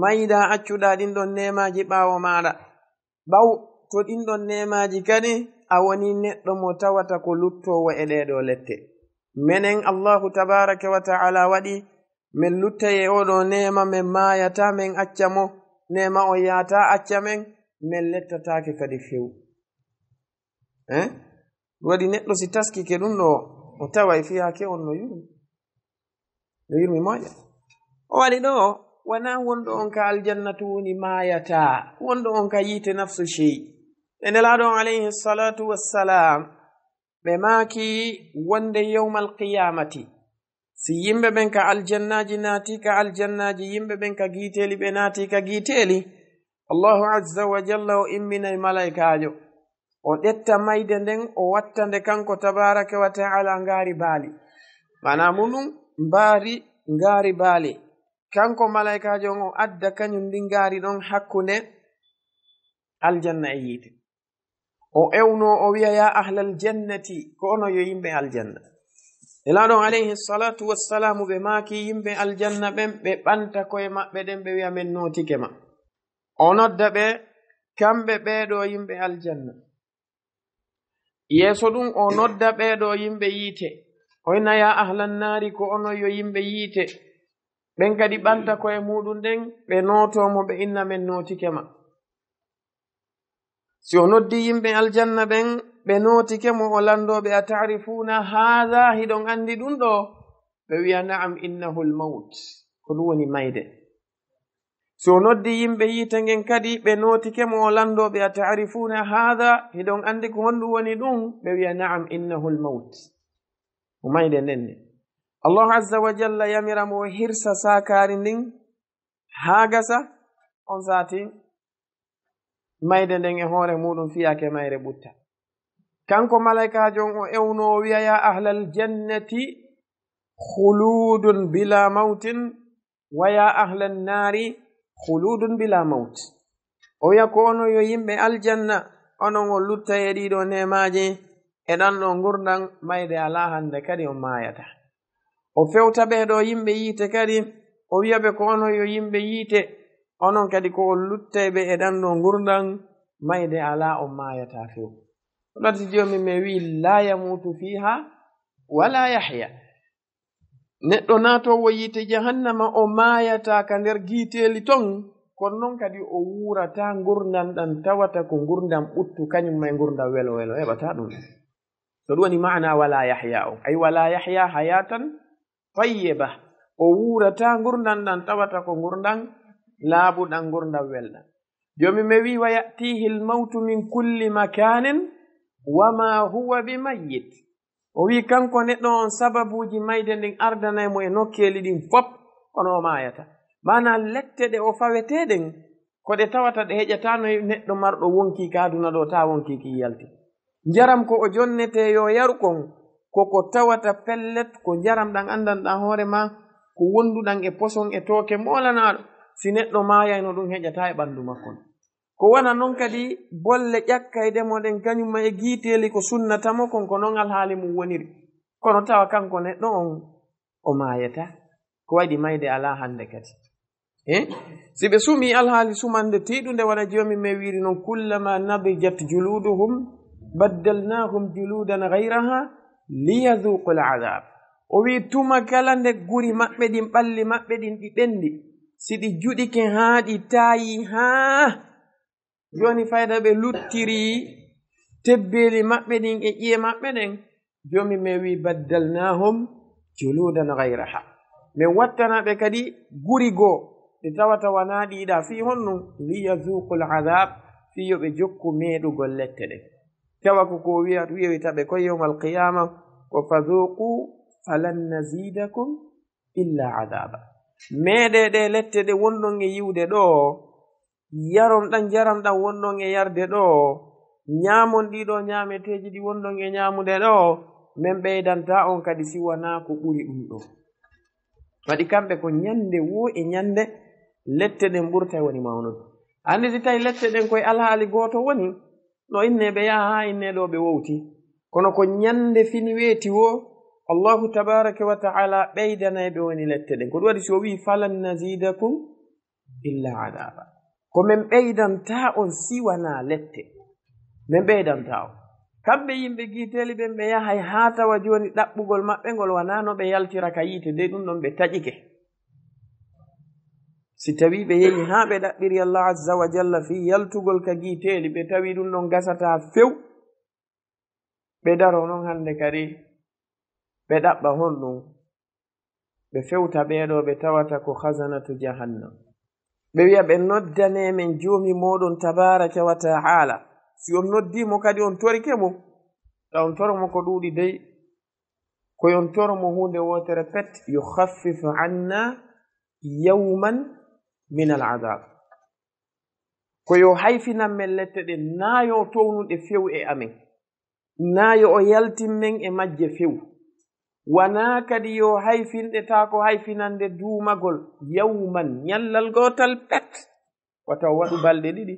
Maydaa accuɗaa ɗin ɗon neemaaji ɓaawo maaɗa. Ɓaw to ɗin ɗon neemaaji kadi, a wonii neɗɗo mo tawata ko luttoowo e ɗee ɗoo lette. Menen Allahu tabaaraka wa ta'ala waɗi men luttay e oo ɗoo neema, men maayataa, men acca mo, neema on yahataa acca men, men lettataake kadi few. Eh? Ɗum waɗi neɗɗo si taskike ɗum ɗoo, o taway fiyaake on no yurmi. No yurmi moƴƴa. O waɗi ɗoo, wanaa wonɗo on ka aljanna tun woni maayataa, wonɗo on ka yiite nafsu shey. E Nelaaɗo on alayhi salatu wassalam, ɓe maaki wonde yawmal qiyamati, si yimɓe ɓen ka aljannaaji naati ka aljannaaji, yimɓe ɓen ka giiteeli ɓe naati ka giiteeli, Allahu azza wa jalla o imminay malaykaajo, o ƴetta mayde nden, o watta nde kanko tabaaraka wa ta'ala ngaari baali. Maanaa muɗum, mbaari ngaari baali. Kanko malaykaajo on, o adda kañum ndin ngaari ɗon hakkunde aljanna e yiite. O ewno, o wi'a, "Ya ahlal jannati, ko onon yo yimɓe aljanna." Nelaaɗo on alayhi salatu wassalamu, ɓe maaki yimɓe aljanna ɓen, ɓe ɓanta ko'e maɓɓe ɗen, ɓe wi'a, "Men nootike ma." O nodda ɓe, kamɓe ɓee ɗoo yimɓe aljanna. Yeeso ɗum, o nodda ɓee ɗoo yimɓe yiite. O inna, "Ya ahlan naari, ko onon yo yimɓe yiite." Ɓen kadi ɓanta ko'e muɗum ɗen, ɓe nootoo mo, ɓe inna, "Men nootike ma." Si o noddi yimɓe aljanna ɓen, ɓe nootike mo, o lanndoo ɓe, "A ta'rifuuna haadha, hiɗon anndi ɗum ɗoo?" Ɓe wi'a, "Na'am, innahu al-mawt." Ko ɗum woni mayde. Si o noddi yimɓe yiite ngen kadi, ɓe nootike mo, o lanndoo ɓe, "A ta'rifuuna haadha, hiɗon anndi ko honɗum woni ɗum?" Ɓe wi'a, "Na'am, innahu al-mawt." Ko mayde nden ni. Allahu azza wa jalla yamira mo o hirsa saakaari ndin haa gasa, on saati mayde nden e hoore muɗum fiyaake mayre ɓutta. Kanko malaykaajo on o ewno o wi'a, "Ya ahlal jannati, khuludun bila mawtin, wa ya ahlan naari, khuludun bila mawt." O wi'a, "Ko onon yo yimɓe aljanna, onon on luttay e ɗiɗo neemaaji, e ɗan ɗoo ngurndan, mayde alaa hannde kadi on maayata." O fewta ɓee ɗoo yimɓe yiite kadi, o wi'a ɓe, "Ko onon yo yimɓe yiite, onon kadi ko on luttay ɓe e ɗan ɗoo ngurndan, mayde alaa, on maayata few." Ko ɗati Joomi men wi'i, "La yamutu fiha, wa la yahya." Neɗɗo naatoowo yiite jahannama, o maayataa ka nder giiteeli ton, kono non kadi o wuurataa ngurndan ɗan tawata ko ngurndan ɓuttu, kañum ma e ngurndan welo welo, heɓataa ɗum. Ko ɗum woni maana "wala yahya" on. Ay, "wala yahya hayatan tayyiba." O wuurataa ngurndan ɗan tawata ko ngurndan laaɓuɗan, ngurndan welɗan. Joomi men wi'i, "Wa ya'tihi al-mawtu min kulli makanin wa ma huwa bi mayyit." O wi'i, kanko neɗɗo on, sababuuji mayde ndin ardanay mo e nokkeeli ɗin fop, kono o maayata. Maanaa, lette ɗe o fawetee ɗen, ko ɗe tawata ɗe heƴataano neɗɗo marɗo wonkii ka aduna ɗoo, taa wonkii kin yalti. Njaram ko o jonnetee yo yaru kon, ko ko tawata pellet, ko njaram ɗan anndanɗaa hoore maa, ko wonduɗan e poson e tooke moolanaaɗo. Si neɗɗo maayayno, ɗum heƴataa e ɓanndu makko. Ko wona non kadi bolle ƴakkayɗe mo ɗen, kañum ma e giiteeli ko sunnata mo kon, ko non alhaali mum woniri. Kono tawa kanko neɗɗo on, o maayataa. Ko waɗi mayde alaa hannde kadi. Eh? Si ɓe sumii alhaali sumannde tiiɗunde, wona Joomi men wiiri non, "Kullama nadijat juluduhum baddalnahum juludan ghayraha liyadhuqul adhab." O wi'i, tuma kala nde guri maɓɓe ɗin, ɓalli maɓɓe ɗin ɗi ɓenndi, si ɗi juɗike haa ɗi taayi haa jooni fayda ɓe luttiri tebbeeli maɓɓe ɗin e ƴi'e maɓɓe ɗen, Joomi men wi, "Baddalnahum juludan ghayraha." Men wattana ɓe kadi guri goo, ɗi tawata wanaa ɗiɗa. Fii honɗum? "Liyazuqul adhab", fii yo ɓe jokku meeɗugol lette ɗen. Tawa ko ko wiya-, wi'oyta ɓe ko yawmal qiyama, ko, "Fazuqu falan nazidakum illa adhaba." Meeɗee ɗee lette ɗe wonɗon e yi'ude ɗoo, yaron ɗan njaram ɗan wonɗon e yarde ɗoo, ñaamon ɗii ɗoo ñaameteeji ɗi wonɗon e ñaamude ɗoo, men ɓeydantaa on kadi si wanaa ko ɓuri ɗum ɗoo. Waɗi kamɓe ko ñande woo e ñande lette ɗen ɓurtay woni mawnude. Anndi si tawi lette ɗen koye alhaali gooto woni, no innee ɓe yaha haa innee ɗoo ɓe wowti. Kono ko ñande fini weeti woo, Allahu tabaraka wa ta'ala ɓeydanay ɓe woni lette ɗen. Ko ɗum waɗi si o wi'i, "Falan nazidakum illa adaba." Ko men ɓeydantaa on si wanaa lette. Men ɓeydantaa on. Kamɓe yimɓe giiteeli ɓen ɓe yahay haa tawa jooni ɗaɓɓugol maɓɓe ngol wanaa no ɓe yaltira ka yiite, de ɗum ɗon ɓe taƴike. Si tawii ɓe yehi haa ɓe ɗaɓɓiri Allah azza wa jalla fii yaltugol ka giiteeli, ɓe tawi ɗum ɗon gasataa few, ɓe daroo non hannde kadi, ɓe ɗaɓɓa honɗum? Ɓe fewta ɓee ɗoo ɓe tawata ko khazanatu jahannam. Ɓe wi'a ɓe, "Noddanee men Joomi mooɗon tabaaraka wa ta'ala." Si on noddii mo kadi on torike mo, ta on toro mo ko ɗuuɗi dey, ko yo on toro mo huunde wootere pet, "Yukhaffif anna yawman min al adab." Ko yo hayfinan men lette ɗen, naa yo o townu ɗe few e amen, naa yo o yaltin men e majje few. Wanaa kadi yo hayfin ɗe, taa ko hayfinande duumagol, yawman, ñallal gootal pet. Wata o waɗu balɗe ɗiɗi,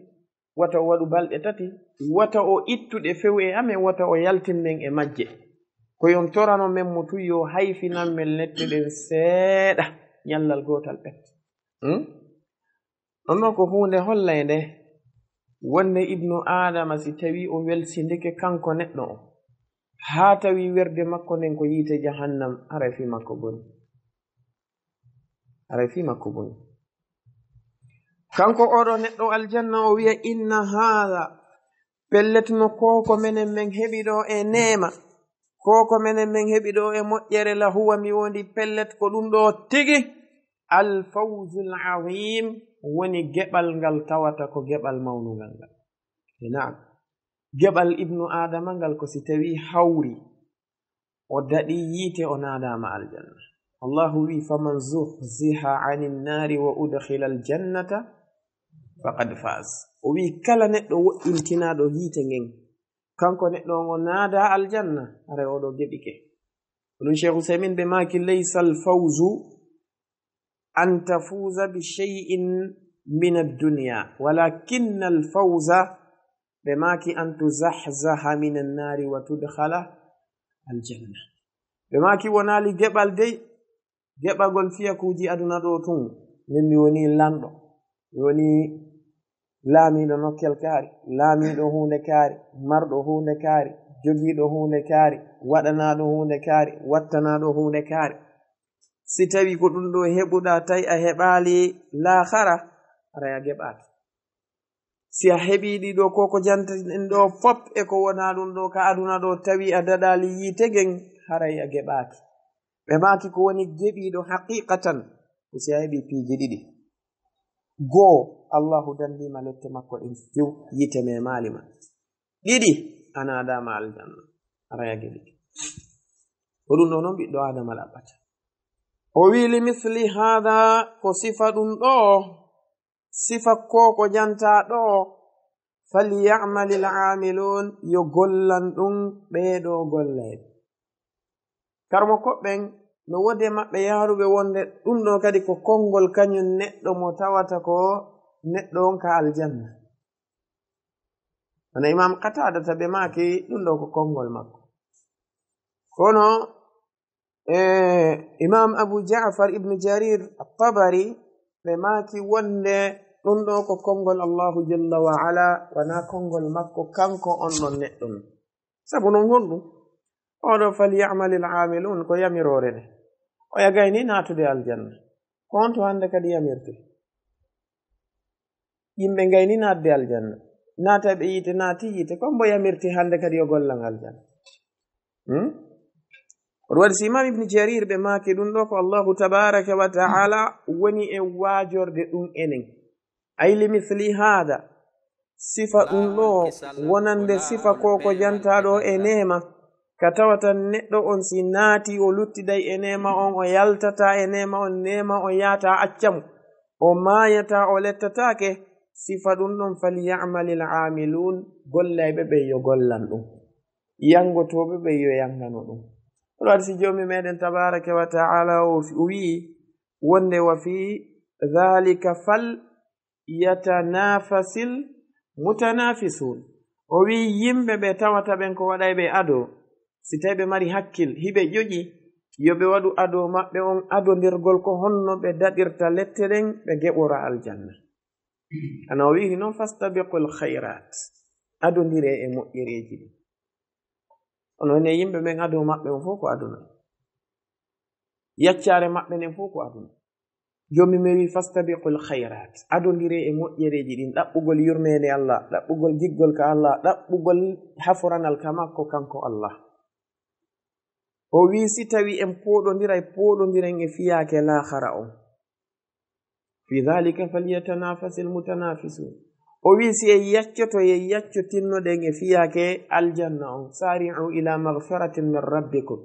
wata o waɗu balɗe tati, wata o ittu ɗe few e amen, wata o yaltin men e majje. Ko yo on torano men mo tun yo hayfinan men lette ɗen seeɗa, ñallal gootal pet. Hmm? Ɗon ɗoo ko huunde hollaynde wonde Ibnu Aadama, si tawii o welsindike kanko neɗɗo on, haa tawii werde makko nden ko yiite jahannam, haray fii makko boni. Haray fii makko boni. Kanko oo ɗoo neɗɗo aljanna, o wi'a, "Inna haadha, pellet no koo ko menen men heɓi ɗoo e neema, koo ko menen men heɓi ɗoo e moƴƴere, la huwa, mi wondi pellet ko ɗum ɗoo tigi, al fawzul azim, woni geɓal ngal tawata ko geɓal mawnungal ngal." E naam, geɓal Ibnu Aadama ngal ko si tawii hawri, o daɗi yiite, o naadaama aljanna. Allahu wi'i, "Faman zuhziha anin naari wa udkhila al jannata faqad faz." O wi'i, kala neɗɗo woɗɗintinaaɗo yiite ngen, kanko neɗɗo on o naadaa aljanna, haray o ɗoo geɓike. Ɗum Cheikh Usaymin ɓe maaki, "Laysa al fawzu an tafuza bi shay'in min ad-dunya, walakinna al fawza," ɓe maaki, "an tuzahzaha min an-nari wa tudkhala al-janna." Ɓe maaki, "Wonaali geɓal dey, geɓagol fiyakuuji aduna ɗoo tun, min mi woni lanɗo, mi woni laamiiɗo nokkel kaari, laamiiɗo huunde kaari, marɗo huunde kaari, jogiiɗo huunde kaari, waɗanaaɗo huunde kaari, wattanaaɗo huunde kaari. Si tawii ko ɗum ɗoo heɓuɗaa, tawi a heɓaali laakhara, haray a geɓaaki. Si a heɓii ɗii ɗoo ko, ko jantaɗen ɗoo fof e ko wonaa ɗum ɗoo ka aduna ɗoo, tawi a daɗaali yiite ngen, haray a geɓaaki." Ɓe maaki, "Ko woni geɓiiɗo haqiqatan, ko si a heɓii piiji ɗiɗi. Goo, Allahu danndii ma lette makko ɗin few, yiite memaali ma. Ɗiɗi, a naadaama aljanna, haray a geɓi. Ko ɗum ɗoo non ɓiɗɗo Aadama laɓɓata." O wi'i, "Li misli haadha, ko sifa ɗum ɗoo, sifa ko ko jantaa ɗoo, falyamalil aamiluun, yo gollan ɗum ɓee ɗoo gollayɓe." Karmo koɓɓen, no woodi e maɓɓe yaaruɓe wonde ɗum ɗoo kadi ko konngol kañum neɗɗo mo tawata ko neɗɗo on ka aljanna. Wano Imaam Qataadata ɓe maaki ɗum ɗoo ko konngol makko. Kono, e, Imaam Abu Ja'far ibn Jarir at-Tabari ɓe maaki wonde ɗum ɗoo ko konngol Allahu jalla wa ala, wanaa konngol makko kanko on ɗon neɗɗo non. Sabu non honɗum? Oo ɗoo, "Falyamalil aamiluun," ko yamiroore nde. Oya gayni naatude aljanna. Ko honto hannde kadi yamirte? Yimɓe ngayni naatde aljanna. Naatayɓe yiite naati yiite. Ko mbo yamirte hannde kadi yo gollan aljanna? Hmm? Ko ɗum waɗi si Imam Ibn Jarir ɓe maaki ɗum ɗo ko Allahu tabaraka wa ta'ala woni e waajorde ɗum enen. Ay li misli hada, sifa ɗum ɗo wonande sifa ko ko jantaaɗo e neema, ka tawata neɗɗo on si naati o luttiday e neema on, o yaltata e neema on, neema on yaata acca mo, o maayata, o lettataake, sifa ɗum ɗon, "Falyamalil amilun", gollayɓe ɓe yo gollan ɗum, yanngotooɓe ɓe yo yanngano ɗum. Ɗum waɗi si Joomi meɗen tabaraka wa ta'ala o o wi'i wonde, "Wa fi dhalika fal yatanafasil mutanafisun." O wi'i yimɓe ɓe tawata ɓen ko waɗay ɓe ado, si tawi ɓe mari hakkil, hiɓe ƴoƴi, yo ɓe waɗu ado maɓɓe on adondirgol ko honno ɓe daɗirta lette ɗen, ɓe geɓora aljanna. Ana o wi'iri non, "Fastabiqul khairat", adondire e moƴƴereeji ɗin. Kono enen yimɓe ɓen ado maɓɓe on fof ko aduna. Yaccaare maɓɓe nden fof ko aduna. Joomi men wi, "Fastabiqul khairat", adondire e moƴƴereeji ɗin, ɗaɓɓugol yurmeende Allah, ɗaɓɓugol giggol ka Allah, ɗaɓɓugol haforanal ka makko kanko Allah. O wi, si tawi en pooɗondiray, pooɗondiren e fiyaake laakhara on. "Fi dhalika falyatanafasil mutanafisun." O wi, si en yaccoto, en yaccotinnoɗen e fiyaake aljanna on. "Sari'u ila maghfiratin min rabbikum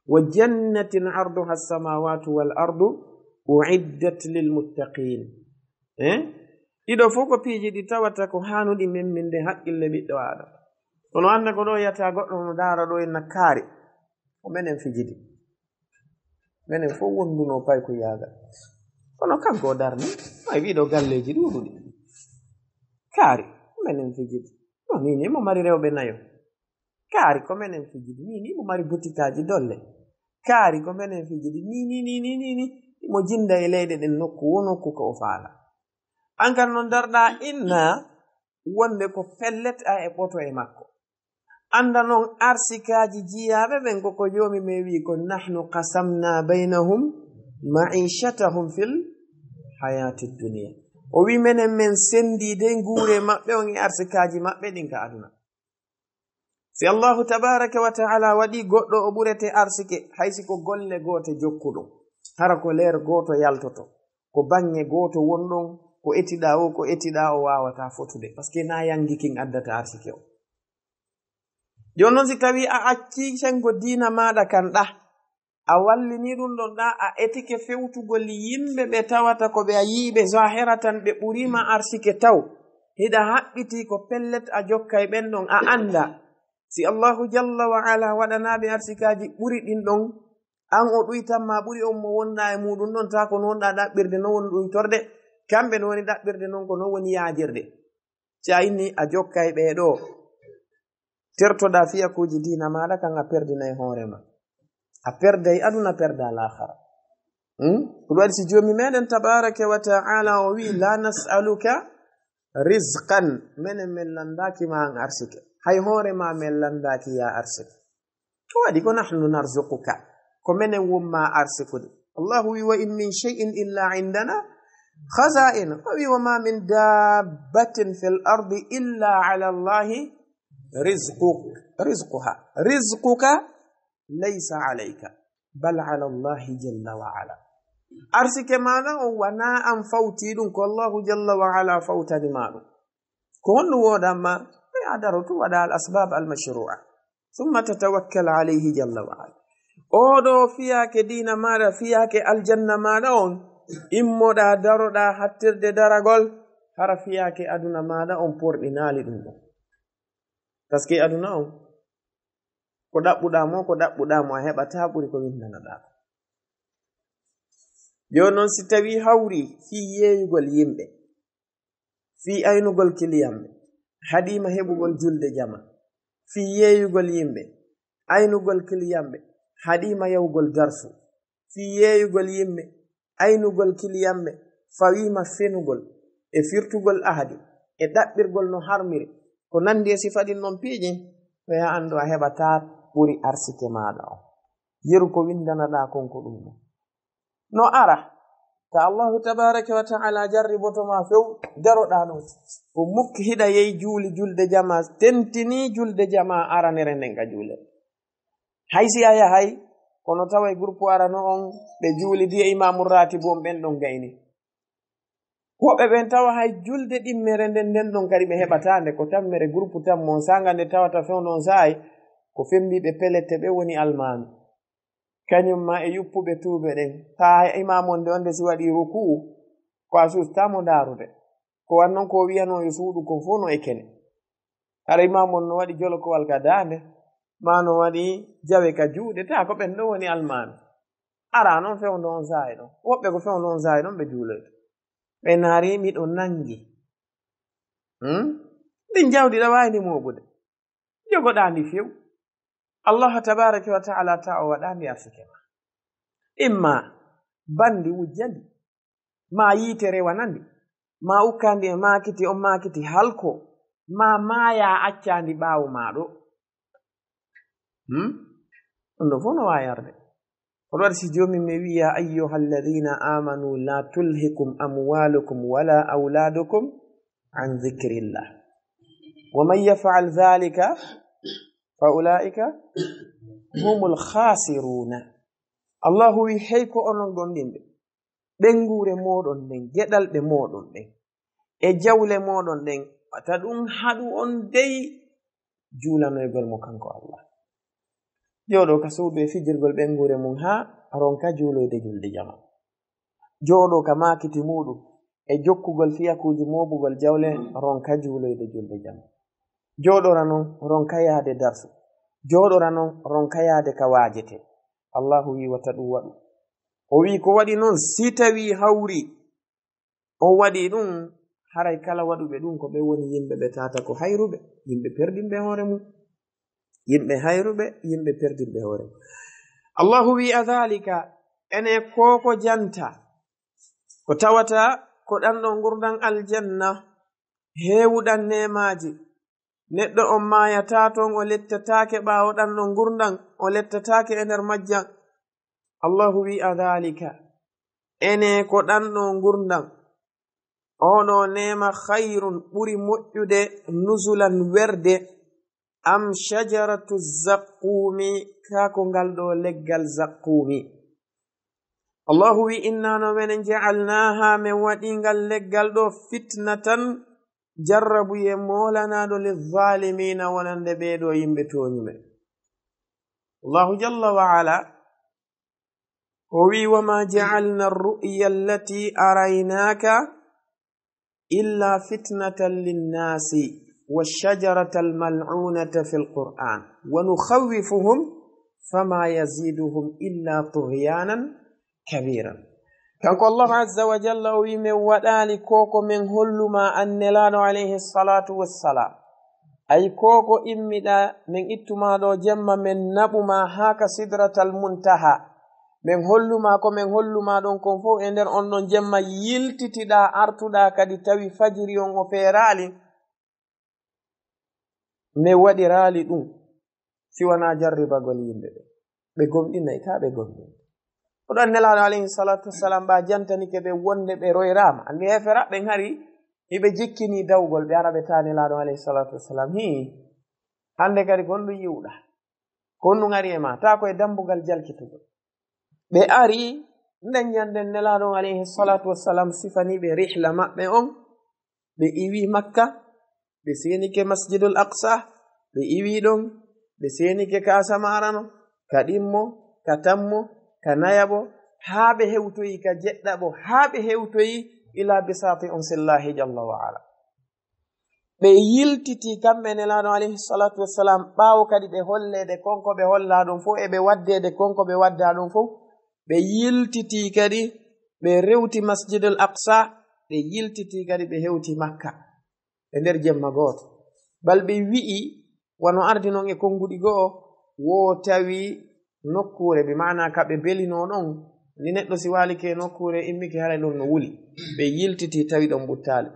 wa jannatin arduha as-samawati wal ardu uiddat lil muttaqin." Eh? Ɗiɗo fof ko piiji ɗi tawata ko haanuɗi memminde haqqille ɓiɗɗo Aadama. Kono annda ko ɗo yata goɗɗo no daara ɗo en nakkaari. Ko menen fijidi. Menen fof wondunoo paykuyaagal. Kono kanko o darni, ay wiɗo galleeji ɗuuɗuɗi. Kaari, ko menen fijidi. No, ni, ni mo mari rewɓe nayo. Kaari, ko menen fijidi. Ni, ni mo mari butikaaji dolle. Kaari, ko menen fijidi. Ni, ni, ni, ni, ni, ni. Mo jinda e leyɗe ɗen nokku, wo nokku ko o faala. An kan non darɗa inna wonde ko pellet a e ɓoto e makko. Annda non arsikaaji jiyaaɓe ɓen ko ko Joomi men wi'i ko, "Nahnu qasamna baynahum ma'ishatahum fil hayati dunya." O wi'i menen men sendiide nguure maɓɓe on e arsikaaji maɓɓe ɗin ka aduna. Si Allahu tabaraka wa ta'ala waɗi goɗɗo o ɓurete arsike, hay si ko golle goote jokkuɗo, hara ko leer gooto yaltoto, ko baŋŋe gooto wonɗon, ko etiɗa o, ko etiɗa o waawata fotude, parce que na yangi kin addata arsike o. Jooni non si tawi a acci sengo diina maaɗa kan ɗa, a wallini ɗum ɗon ɗa, a etike fewtugol yimɓe ɓe tawata ko ɓe a yiiɓe zahiratan ɓe ɓurima arsike taw, hiɗa haɓɓiti ko pellet a jokkay ɓen ɗon, a annda si Allahu jalla wa ala waɗanaɓe arsikaaji ɓuri ɗin ɗon, an o ɗuytan ma ɓuri on mo wonɗa e muɗum ɗon, ta ko no wonɗa ɗaɓɓirde, no woni ɗuytorde, kamɓe no woni ɗaɓɓirde non, ko no woni yaajirde. Si a inni a jokkay ɓee ɗoo, tertoɗaa fiyakuuji diina maaɗa, kan a perdinay hoore ma. A perday aduna, perda laakhara. Hmm? Ko ɗum waɗi si Joomi meɗen tabaraka wa ta'ala o wi, "La nas'aluka rizqan", menen men landaaki ma an arsike. Hay hoore ma men landaaki ya arsike. Ko waɗi ko, "Nahnu narzuquka", ko menen won ma arsikude. Allahu wi, "Wa in min shay'in illa indana khaza'inu." O wi, "Wa ma min dabbatin fil ardi illa ala Allahi rizqu-, rizquha." Rizquka laysa alayka, bal ala Allahi jalla wa ala. Arsike maaɗa on wana an fawti ɗum, ko Allahu jalla wa ala fawtani ma ɗum. Ko honɗum woodan ma? Ɓe a daroto waɗa al asbab al mashru'a. Thumma tatawakkal alayhi jalla wa ala. Oɗo fiyaake diina maaɗa, fiyaake aljanna maaɗa on, immoɗa daroɗa hattirde daragol, hara fiyaake aduna maaɗa on porɗinaali ɗum ɗon. Parce que aduna on, ko ɗaɓɓuɗa mo, ko ɗaɓɓuɗa mo, a heɓata ɓuri ko windanaɗa. Jooni non, si tawi hawri fii yeeyugol yimɓe, fii aynugol kiliyanɓe, haɗiima heɓugol julde jama, fii yeeyugol yimɓe, aynugol kiliyanɓe, haɗiima yahugol darsu, fii yeeyugol yimɓe, aynugol kiliyanɓe, fawiima fenugol, e firtugol ahadi, e ɗaɓɓirgol no harmiri, ko nanndi e sifa ɗin non piiji, ko ya anndu a heɓataa ɓuri arsike maaɗa on. Yeru ko winndanaɗaa kon ko ɗum ɗon. No ara, ka Allahu tabaraka wa ta'ala jarriboto ma few, daroɗaa non. Ko mukki hiɗa yehi juuli julde jama, tentinii julde jama aranere nden ka juulere. Hay si a yahay, Kono tawa e groupe arano on, ɓe juulidi e imaamu raatibu on, ɓen ɗon gayni. Woɓɓe ɓen tawa hay julde ɗimmere nden, nden ɗon kadi ɓe heɓataa nde, ko tammere groupe tammo on, saanga nde tawata fewndo on saa'i, ko fembiiɓe pelette ɓe woni almaami. Kañum ma e yuppuɓe tuuɓe ɗen. Taa hay imaamu on nde, on nde si waɗi rukuu, ko a suustaa mo ndaarude. Ko wan non ko o wi'anoo yo suuɗu kon fof no e kene. Hara imaamu on no waɗi jolokowal ka daande, maa no waɗi jawe ka juuɗe, taa ko ɓen ɗon woni almaami. Araa non fewndo on saa'i ɗon. Woɓɓe ko fewndo on saa'i ɗon ɓe juuloyta. Ɓe naari miɗo nangi. Hmm? Ɗin jawdi ɗa waawi ndi mooɓude. Jogoɗaa ndi few. Allah tabaaraka wa ta'ala ta o waɗaa ndi arsike ma. Imma banndi wujja ndi, maa yiite rewana ndi, maa ukkaa ndi e maakiti, on maakiti halko, maa maayaa accaa ndi ɓaawo maa ɗo. Hmm? Ɗum ɗo fof no waawi arde. Kono waɗi si Joomi men wi'i, "يا أيها الذين آمنوا لا تلهكم أموالكم ولا أولادكم عن ذكر الله ومن يفعل ذلك فأولئك هم الخاسرون." Allahu wi'i, "Hey ko onon gomɗinɓe, ɓeynguure mooɗon nden, geɗalɗe mooɗon ɗen, e jawle mooɗon ɗen, wata ɗum haɗu on dey juulanoygol mo kanko Allah." Jooɗo ka suudu e fijirgol ɓeynguure mum haa ronka juuloyde julde jama. Jooɗo ka maakiti muuɗum e jokkugol fiyakuuji mooɓugol jawle, ronka juuloyde julde jama. Jooɗora non ronka yaade darsu. Jooɗora non ronka yaade ka waajete. Allahu wi'i wata ɗum waɗu. O wi'i ko waɗi non si tawi hawri on waɗi ɗum, haray kala waɗuɓe ɗum ko ɓe woni yimɓe ɓe tata ko hayruɓe, yimɓe perdinɓe hoore mum. Yimɓe hayruɓe, yimɓe perdinɓe hoore mum. Allahu wi'i, "A dhalika, ene ko ko janta, ko tawata ko ɗan ɗo ngurdan aljanna, heewuɗan neemaaji. Neɗɗo on maayataa ton, o lettataake ɓaawo ɗan ɗo ngurdan, o lettataake e nder majjan." Allahu wi'i, "A dhalika, ene ko ɗan ɗo ngurdan, oɗo neema, khayrun, ɓuri moƴƴude, nuzulan, werde, am shajaratu zaqqumi, kaa ko ngal ɗo leggal zaqqumi." Allahu wi'i, "Inna no menen, ja'alnaha, men waɗi ngal leggal ɗo fitnatan, jarrabuye moolanaaɗo, lizzaalimiina, wonande ɓee ɗo yimɓe tooñuɓe." Allahu jalla wa ala, o wi'i, "Wa ma ja'alna ar-ru'ya allati araynaka illa fitnatan linnaasi wa shajaratal mal'unata fil Qur'an wa nukhawwifuhum fama yaziduhum illa tughyanan kabiran." Kanko Allahu azza wa jalla o wi'i, "Men waɗaali ko ko men holluma an Nelaaɗo alayhi salatu wassalam. Ay ko ko immiɗa, men ittuma ɗo jemma, men naɓuma haa ka sidratal muntaha. Men holluma ko men holluma ɗon kon fof e nder on ɗon jemma, yiltitiɗa, artuɗa kadi tawi fajiri on o feeraali. Men waɗiraali ɗum si wanaa jarribagol yimɓe ɓe. Ɓe gomɗinay, taa ɓe gomɗinay." Ko ɗon Nelaaɗo alayhi salatu wassalam ɓa jantanike ɓe wonde ɓe royraama. Anndi heeferaɓe hari hiɓe jikkini dawgol, ɓe ara ɓe taa Nelaaɗo alayhi salatu wassalam. Hii, hannde kadi ko honɗum yi'uɗa? Ko honɗum ari e ma? Taa ko e dambugal jalkitugol. Ɓe ari nden ñande Nelaaɗo on alayhi salatu wassalam sifani ɓe rihla maɓɓe on. Ɓe iwi Makka, ɓe seenike Masjidul Aqsa, ɓe iwi ɗon, ɓe seenike ka asama arano, ka ɗimmo, ka tammo, ka nayaɓo, haa ɓe hewtoyi ka jeɗɗaɓo, haa ɓe hewtoyi ila bisaati unsillahi jalla wa ala. Ɓe yiltiti kamɓe Nelaaɗo alayhi salatu wassalam, ɓaawo kadi ɓe holleede kon ko ɓe hollaa ɗum fof, e ɓe waɗdeede kon ko ɓe waɗdaa ɗum fof, ɓe yiltiti kadi, ɓe rewti Masjidul Aqsa, ɓe yiltiti kadi, ɓe hewti Makka e nder jemma gooto. Bal ɓe wi'i, wano ardi non e konnguɗi go'o, wo tawi nokkuure, bi maana ka ɓe belinoo ɗon, ni neɗɗo si waalike e nokkuure, immike haray ɗon no wuli. Ɓe yiltiti tawi ɗon ɓuttaali.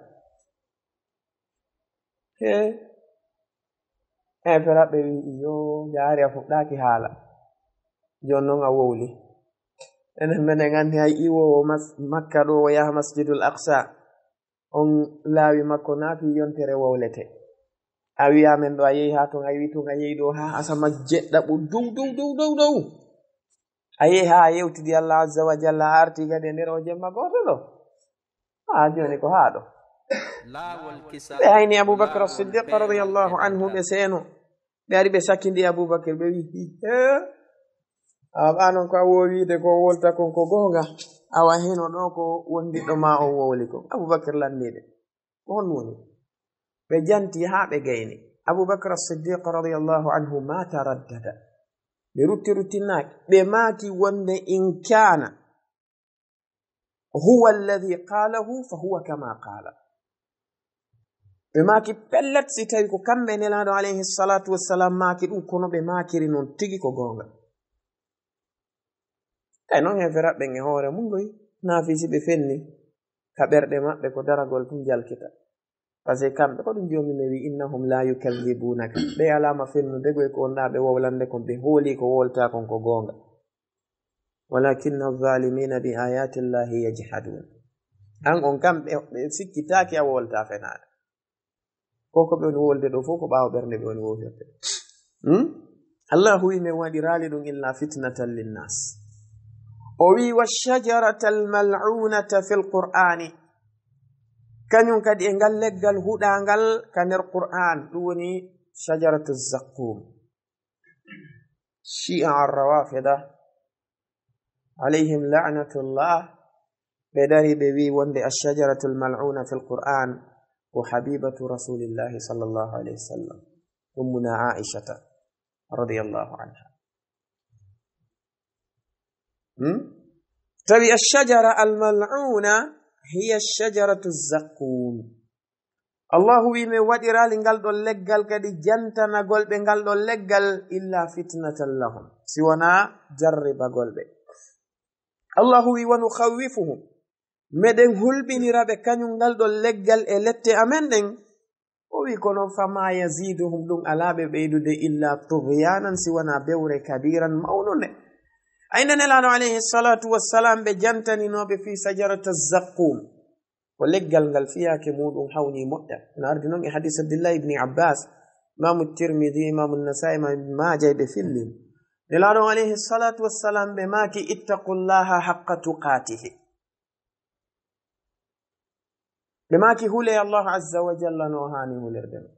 He, heeferaɓe wi'i, "Yo, jaari a fuɗɗaaki haala. Jooni non a wowli. Enen menen anndi hay iwoowo mas-, Makka ɗo o yaha Masjidul Aqsa. On laawi makko naa fii yontere wowlete. A wi'a men ɗo a yehi haa ton, a wi'i ton a yehi ɗo haa asama jeɗɗaɓo dow, dow, dow, dow, dow." A yehi haa a yewtidi Allah azza wa jalla, a arti kadi e nder o jemma gooto ɗo. Haa jooni ko haa ɗo. Ɓe hayni Abubakar Siddiq radiyallahu anhu, ɓe seeno. Ɓe ari ɓe sakkindi Abubakar, ɓe wi, "Hee, a ɓaa non ko a woowi wiide ko wolta kon ko goonga? Awa hino ɗo ko wondiɗɗo ma o wowli kon." Abubakar lanni ɓe, "Ko honɗum woni?" Ɓe janti haa ɓe gayni. Abubakar Siddiq radiyallahu anhu ma taraddada. Ɓe rutti ruttinaaki. Ɓe maaki wonde, "In kana huwa alladhi qalahu fa huwa kama qala." Ɓe maaki pellet, si tawi ko kamɓe Nelaaɗo alayhi salatu wassalam maaki ɗum, kono ɓe maakiri noon tigi ko goonga. Tawi noon heeferaaɓe ɓen e hoore mum ɗoy, naafi si ɓe fenni ka ɓerɗe maɓɓe ko daragol tun jalkita. Parce que kamɓe ko ɗum Joomi men wi, "Innahum la yukadhibunaka." Ɓe alaama fennude goy ko on ɗa ɓe wowlande kon, ɓe hooli ko wolta kon ko goonga. "Walakinna adh-dhalimina bi ayati Allahi yajhadun." An on kam ɓe, ɓe sikkitaaki a wolta fenaade. Ko ko ɓe woni wolde ɗo fof ko ɓaawo ɓernde ɓe woni wowlirde. Hmm? Allahu wi, "Men waɗiraali ɗum illa fitnatan linnas." O wi, "Wa shajaratal mal'unata fil Qur'ani." Kañum kadi e ngal leggal huɗaangal ka nder Qur'an, ɗum woni shajaratu zaqqum. Shi'a ar-Rawafida, alayhim la'natullah, ɓe dari ɓe wi wonde ash-shajaratul mal'una fil Qur'an ko habibatu Rasulillahi sallallahu alayhi wa sallam, ummuna Aishata radiyallahu anha. Hmm? Tawi ash-shajara al-mal'una hiya ash-shajaratu zaqqum. Allahu wi, "Men waɗiraali ngal ɗon leggal kadi jantanagol ɓe ngal ɗon leggal illa fitnatan lahum, si wonaa jarribagol ɓe." Allahu wi, "Wa nukhawwifuhum." Meɗen hulɓinira ɓe kañum ngal ɗon leggal e lette amen ɗen. O wi, "Kono fama yaziduhum," ɗum alaa ɓe ɓeydude, "illa tughyanan," si wonaa bewre kabiran mawnunde. Ay nde Nelaaɗo alayhi salatu wassalam ɓe jantaninooɓe fii shajarata zaqqum. Ko leggal ngal fiyaake muuɗum hawni moƴƴa. No ardi noon e hadis Abdullah ibni Abbas, Imaamu Tirmidi, Imaamu Nasaa'i, Imaamu Ibn Maaja e ɓe fillin. Nelaaɗo on alayhi salatu wassalam ɓe maaki, "Ittaqullaha haqqa tuqatihi." Ɓe maaki, "Hule Allah azza wa jalla no haani hulirde no."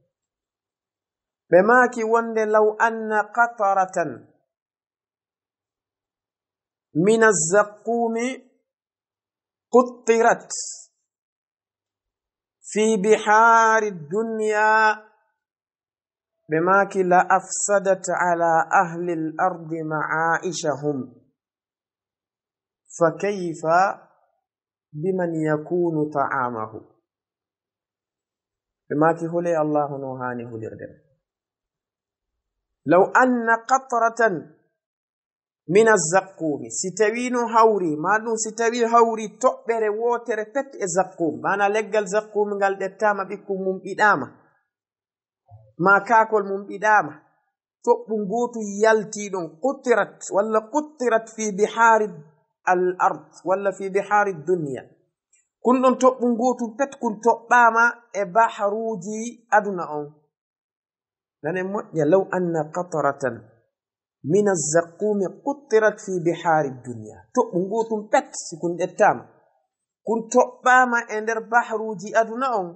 Ɓe maaki wonde, "Law anna qataratan min az-zaqqumi quttirat fi bihari dunya," ɓe maaki, "la afsadat ala ahli al-ardi ma'aishahum, fa kayfa biman yakunu ta'amahu." Ɓe maaki, "Hule Allahu no haani hulirde. Law anna qatratan min az-zaqqumi," si tawi no hawri, ma ɗum si tawi hawri toɓɓere wootere pet e zaqqum, maana leggal zaqqum ngal ƴettaama, ɓikkun mum ɓiɗaama, ma kaakol mum ɓiɗaama, toɓɓu ngootu yalti ɗon, qutirat, walla qutirat fi bihari al ard, walla fi bihari dunya. Kun ɗon toɓɓu ngootu pet kun toɓɓaama e bahruuji aduna on. Nane moƴƴa, "Law anna qatratan min az-zaqqumi quttirat fi bihari dunya." Toɓɓu ngootum pet, si kun ƴettaama, kun toɓɓaama e nder bahruuji aduna on,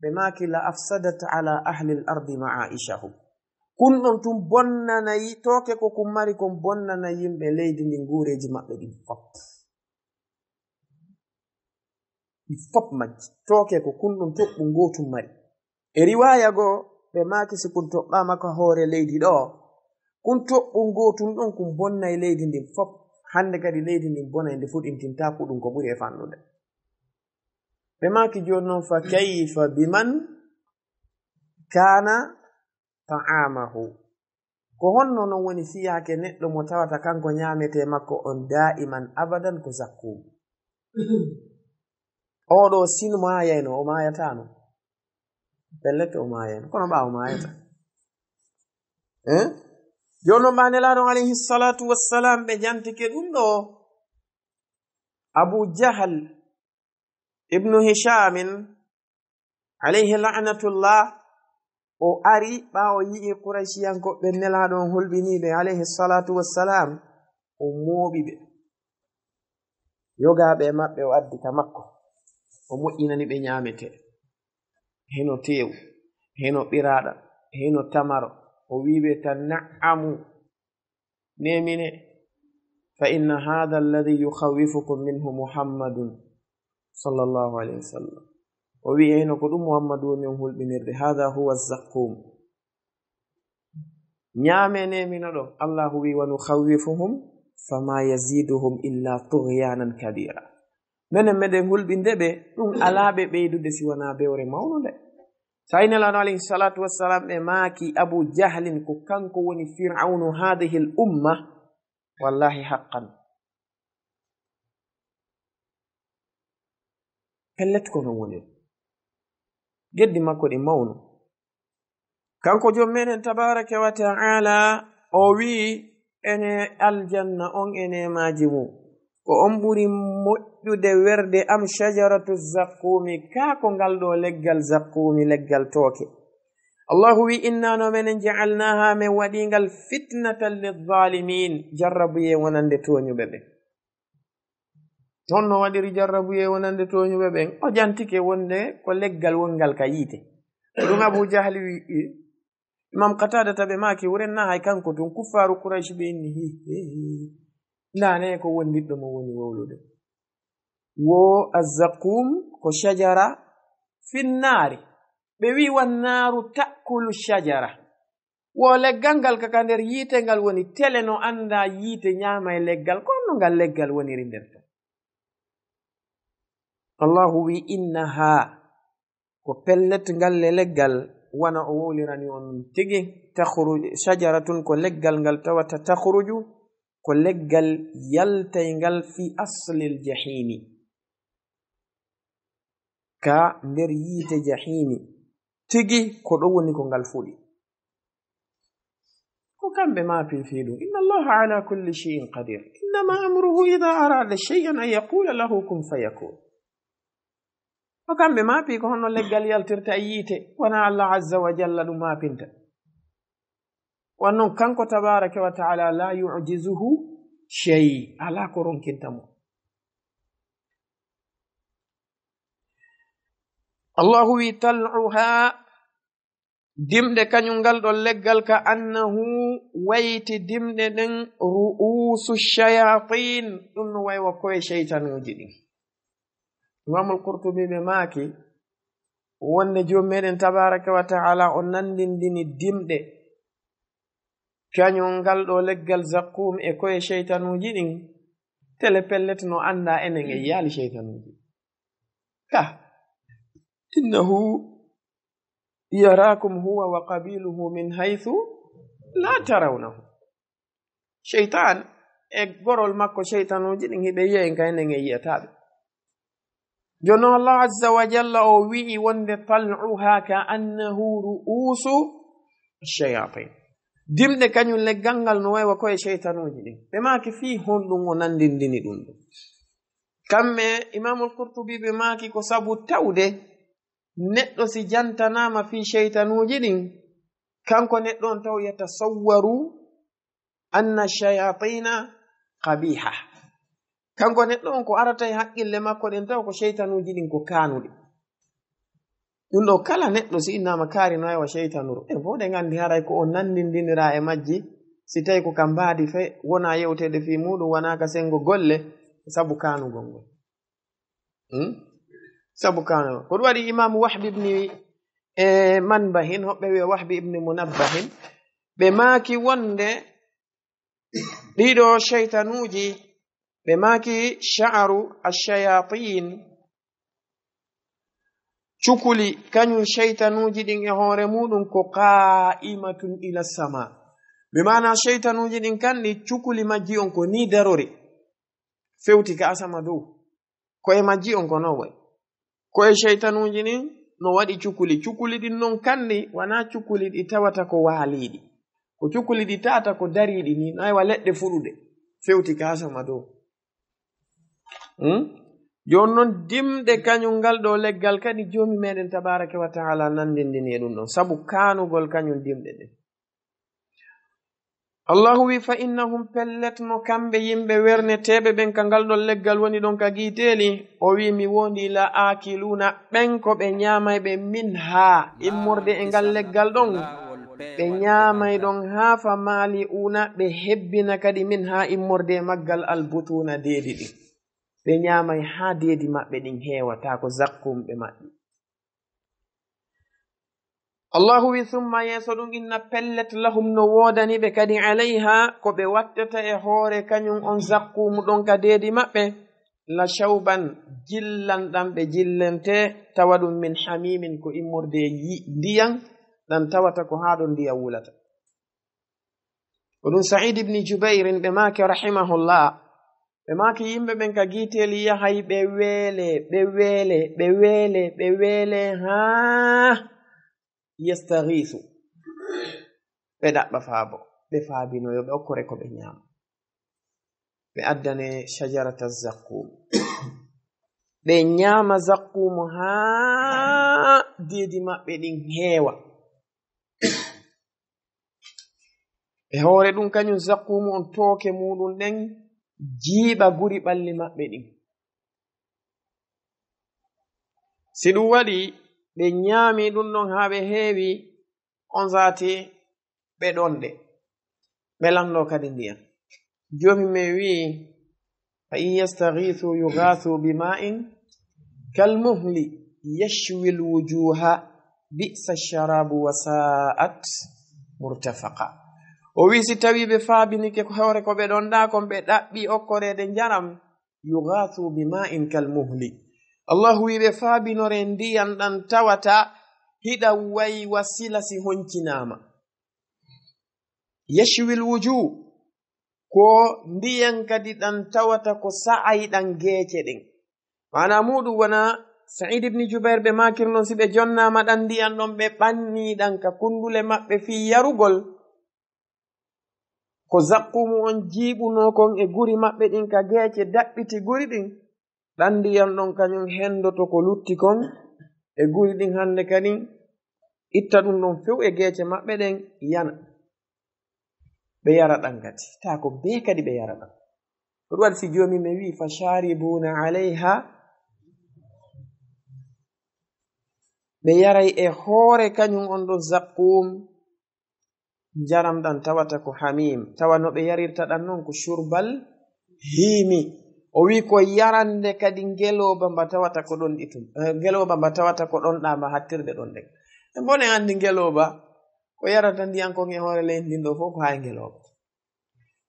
ɓe maaki, "La afsadat ala ahli al-ardi ma'aishahum." Kun ɗon tun bonnanay, tooke ko kun mari kon bonnanay yimɓe leydi ndin nguureeji maɓɓe ɗin fop. Ɗi fop majji. Tooke ko kun ɗon toɓɓu ngootum mari. E riwaaya goo, ɓe maaki si kun toɓɓaama ka hoore leydi ɗo, kun toɓɓu ngootum ɗon kun bonnay leydi ndin fop. Hannde kadi leydi ndin bonay, nde fuɗintintaa ko ɗum ko ɓuri e fanɗude. Ɓe maaki jooni noon, "Fa kayfa biman kana ta'amahu?" Ko honno non woni fiyaake neɗɗo mo tawata kanko ñaametee makko on daa'iman abadan ko zakkuum? Oɗo sino maayayno, o maayataano. Pellet o maayayno, kono ɓaawo maayata. Eh? Jooni non ɓaa Nelaaɗo alayhi salatu wassalam ɓe jantike ɗum ɗo. Abu Jahal ibnu Hishamin, alayhi la'natullah, o ari ɓaawo yi'i Qurayshiyankoɓe Nelaaɗo on hulɓiniiɓe, alayhi salatu wassalam, o mooɓi ɓe. Yogaaɓe e maɓɓe o addi ka makko, o moƴƴinani ɓe ñaametee. Hino teewu, hino ɓiraaɗam, hino tamaro. O wi'i ɓe tan, "Na'amu, nemine, fa inna haadha alladhi yukhawifukum minhu Muhammadun sallallahu alayhi wa sallam." O wi'i, "Hino ko ɗum Muhammadu woni on hulɓinirde, haadha huwa zaqqum." Ñaame nemino ɗo, Allahu wi, "Wa nukhawwifuhum fama yaziduhum illa tughyanan kabira." Menen meɗen hulɓinde ɓe, ɗum alaa ɓe ɓeydude si wanaa bewre mawnunde. Tawi Nelaaɗo alayhi salatu wassalam ɓe maaki Abu Jahlin ko kanko woni Fir'awnu hadhihi l umma, wallahi haqqan. Pellet ko non woni. Geddi makko ɗi mawnu. Kanko Joom meɗen tabaraka wa ta'ala, o wi'i, ene aljanna on e neemaaji mum, ko on ɓuri moƴƴude werde am shajaratu zaqqumi, kaa ko ngal ɗo leggal zaqqumi, leggal tooke. Allahu wi'i, "Inna no menen ja'alnaha, men waɗi ngal fitnatan lizzalimin, jarrabuye wonande tooñuɓe ɓen." Honno waɗiri jarrabuye wonande tooñuɓe ɓen? O jantike wonde ko leggal wongal ka yiite. Ko ɗum Abu Jahli wi'i. Imam Qatada taɓe maaki, wuren na hay kanko tun, kuffaaru Quraysh ɓe inni, "Hi, hi, hi. Ndaane ko wondiɗɗo mo woni wowlude." Wo azzaqum ko shajara finnaari. Ɓe wi'i, "Wan naaru ta'kulu shajara." Wo leggal ngal ka, ka nder yiite ngal woni, tele no annda yiite ñaama e leggal, ko honno ngal leggal woniri nder ton? Allahu wi, "Innaha," ko pellet ngal le leggal, wana o wowlirani on tigi, "takhruju, shajaratun," ko leggal ngal tawata, "takhruju," ko leggal yaltay ngal, "fi aslil jahimi," ka nder yiite jahimi. Tigi ko ɗo woni ko ngal fuɗi. Ko kamɓe maapi fii ɗum. "Inna Allaha ala kulli shay'in qadir. Innama amruhu idha arada shay'an an yaqula lahu kun fayakun." Ko kamɓe maapi ko honno leggal yaltirta e yiite, wona Allah azza wa jalla ɗum maapinta. Wan non kanko tabaraka wa ta'ala la yu'jizuhu shay, ala ko ronkinta mo. Allahu wi, "Tal'uha," dimɗe kañum ngal ɗon leggal, "ka annahu," wayti dimɗe ɗen, "ru'usu shayatin," ɗum no way wa koye sheytanuuji ɗin. Imamul Qurtubi ɓe maaki wonde Joom meɗen tabaraka wa ta'ala o nandindini dimɗe kañum ngal ɗo leggal zakkum e koye sheytanuuji ɗin, tele pellet no annda enen e yiyaali sheytanuuji. Ka, "Innahu yarakum huwa wa qabiluhu min haythu la tarawnahum." Sheytan e gorol makko, sheytanuuji ɗin hiɓe yiya en, kay enen en yiyataa ɓe. Jooni non Allah azza wa jalla o wi'i wonde, "Tal'uha ka annahu ru'usu shayatin." Dimɗe kañum leggal ngal no way wa koye sheytanuuji ɗin. Ɓe maaki fii honɗum o nandindini ɗum ɗo. Kamɓe Imamul Qurtubi ɓe maaki ko sabu tawde neɗɗo si jantanaama fii sheytanuuji ɗin, kanko neɗɗo on taw yatasawwaru anna shayatina qabiha. Kanko neɗɗo on ko arata e haqqille makko ɗen taw ko sheytanuuji ɗin ko kaanuɗi. Ɗum ɗo kala neɗɗo si innama kaari no ewa sheytanuru. E fof ɗen anndi haray ko o nanndindinira e majji, si tawi ko ka mbaadi fe wona yewteede fii muuɗum, wona ka senngo golle, sabu kaanugol ngol. Hmm? Sabu kaanugol. Ko ɗum waɗi Imaamu Wahbi ibni, e, Manbahin, hoɓɓe wi'a Wahbi ibni Munabbahin, ɓe maaki wonde ɗiɗo sheytanuuji, ɓe maaki sha'ru ash-shayatin, cukuli kañum sheytanuuji ɗin e hoore muuɗum ko qa'imatun ila sama. Bi maana sheytanuuji ɗin kan ɗi cukuli majji on ko ni darori, fewti ka asama dow. Ko'e majji on ko non wayi. Ko'e sheytanuuji ɗin no waɗi cukuli. Cukuli ɗin non kandi wanaa cukuli ɗi tawata ko waaliiɗi. Ko cukuli ɗi tawata ko dariiɗi ni, no ewa leɗɗe fuɗude, fewti ka asama dow. Hmm? Jooni non dimɗe kañum ngal ɗo leggal kadi Joomi meɗen tabaraka wa ta'ala nanndindini e ɗum ɗon, sabu kaanugol kañum dimɗe ɗen. Allahu wi, "Fa innahum", pellet no kamɓe yimɓe werneteeɓe ɓen ka ngal ɗon leggal woni ɗon ka giiteeli, o wi, "Mi wondi la aakiluna", ɓen ko ɓe ñaamayɓe, "min haa", immorde e ngal leggal ɗon, ɓe ñaamay ɗon haa, "fa maali'una", ɓe hebbina kadi, "min haa", immorde e maggal, "al butuuna", deedi ɗin. Ɓe ñaamay haa deedi maɓɓe ɗin heewa, taa ko zakkum ɓe maɓɓi. Allahu wi, "Summa", yeeso ɗum, "inna", pellet, "lahum", no woodani ɓe kadi, "alayha", ko ɓe wattata e hoore kañum on zakkumu ɗon ka deedi maɓɓe, "la shawban", jillan ɗan ɓe jillente, tawa ɗum, "min hamimin", ko immorde e yi-, ndiyan ɗan tawata ko haa ɗon ndiyan wulata. Ko ɗum Sa'id ibn Jubairin ɓe maaki, rahimahullah, ɓe maaki yimɓe ɓen ka giiteeli yahay ɓe weele, ɓe weele, ɓe weele, ɓe weele, haa yastaghiisu. Ɓe ɗaɓɓa faabo, ɓe faabino yo ɓe okkore ko ɓe ñaama. Ɓe addane shajarata zakkum. Ɓe ñaama zakkumu haa deedi maɓɓe ɗin heewa. E hoore ɗum, kañum zakkumu on, tooke muɗum ɗen jiiɓa guri ɓalli maɓɓe ɗin. Si ɗum waɗi, ɓe ñaami ɗum ɗon haa ɓe heewi, on zaati ɓe ɗonɗe, ɓe lanndo kadi ndiyan. Joomi men wi'i, "Fa in yastaghiithu yughaathu bima'in kalmuhli yashwil wujuha bi'sa sharabu wa sa'at murtafaqa." O wi'i, si tawi ɓe faabinike ko hoore ko ɓe ɗonɗa kon, ɓe ɗaɓɓi okkoreede njaram, "yughaathu bima'in kalmuhli." Allahu wi'i ɓe faabinore ndiyan ɗan tawata hiɗa wayi wa sila si honcinaama. "Yashwil wujuh", ko ndiyan kadi ɗan tawata ko sa'ay ɗan geece ɗen. Maana muɗum wona Sa'id ibn Jubair ɓe maakir non, si ɓe jonnaama ɗan ndiyan ɗon, ɓe ɓanni ɗan ka kundule maɓɓe fii yarugol, ko zakkumu on jiiɓunoo kon e guri maɓɓe ɗin ka geece, daɓɓiti guri ɗin, ɗan ndiyan ɗon kañum hendoto ko lutti kon e guri ɗin hande kadin, itta ɗum ɗon few e geece maɓɓe ɗen, yana. Ɓe yara ɗan kadi. Taa ko bee kadi ɓe yara ɗan. Ko ɗum waɗi si Joomi men wi'i, "Fa shaaribuuna alayha", ɓe yaray e hoore kañum on ɗon zakkum, njaram ɗan tawata ko hamim, tawa no ɓe yarirta ɗan non ko shurbal hiimi. O wi'i ko yarande kadi ngelooba mba tawata ko ɗon ɗitum, eh, ngelooba mba tawata ko ɗon ɗa mba hattirde ɗon ɗen. En bon en anndi ngelooba ko yarata ndiyan kon e hoore leydi ndin ɗo fof ko haa e ngelooba.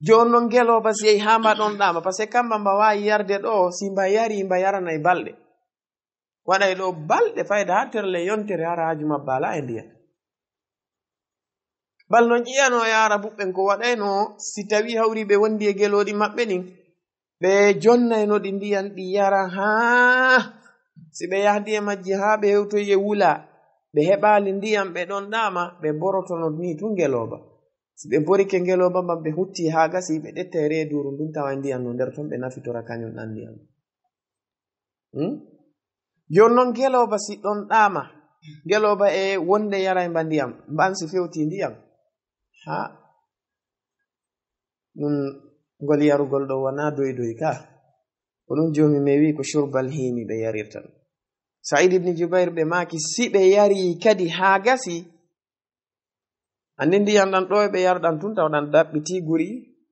Jooni non ngelooba si yehi haa mba ɗon ɗa mba, parce que kamba mba waawi yarde ɗo, si mba yari mba yaranay balɗe. Waɗay ɗo balɗe fayda haa terle yontere hara haaju mabba alaa e ndiyan. Bal no ƴiyanoo e Aarabuɓe ɓen ko waɗaynoo si tawii hawri ɓe wondi e gelooɗi maɓɓe ɗin, ɓe jonnayno ɗi ndiyan ɗi yara haa si ɓe yahdi e majji haa ɓe hewtoyi e wula, ɓe heɓaali ndiyan ɓe ɗon ɗaama, ɓe borotono nii tun ngelooba. Si ɓe borike ngelooba mban ɓe hutti haa gasi, ɓe ƴetta e reeduuru ndun tawa ndiyan no nder ton, ɓe nafitora kañun ɗan ndiyan. Hmm? Jooni non ngelooba si ɗon ɗaama, ngelooba e wonde yaray mba ndiyam, mban si fewti ndiyam. Ha? Ɗum ngol yarugol ɗo wonaa doy doy ka. Ko ɗum Joomi men wi'i ko shurbal hiimi ɓe yarirta ɗum. Sa'id ibn Jubair ɓe maaki si ɓe yari kadi haa gasi, anndi ndiyan ɗan ɗo e ɓe yarɗan tun tawa ɗan ɗaɓɓiti guri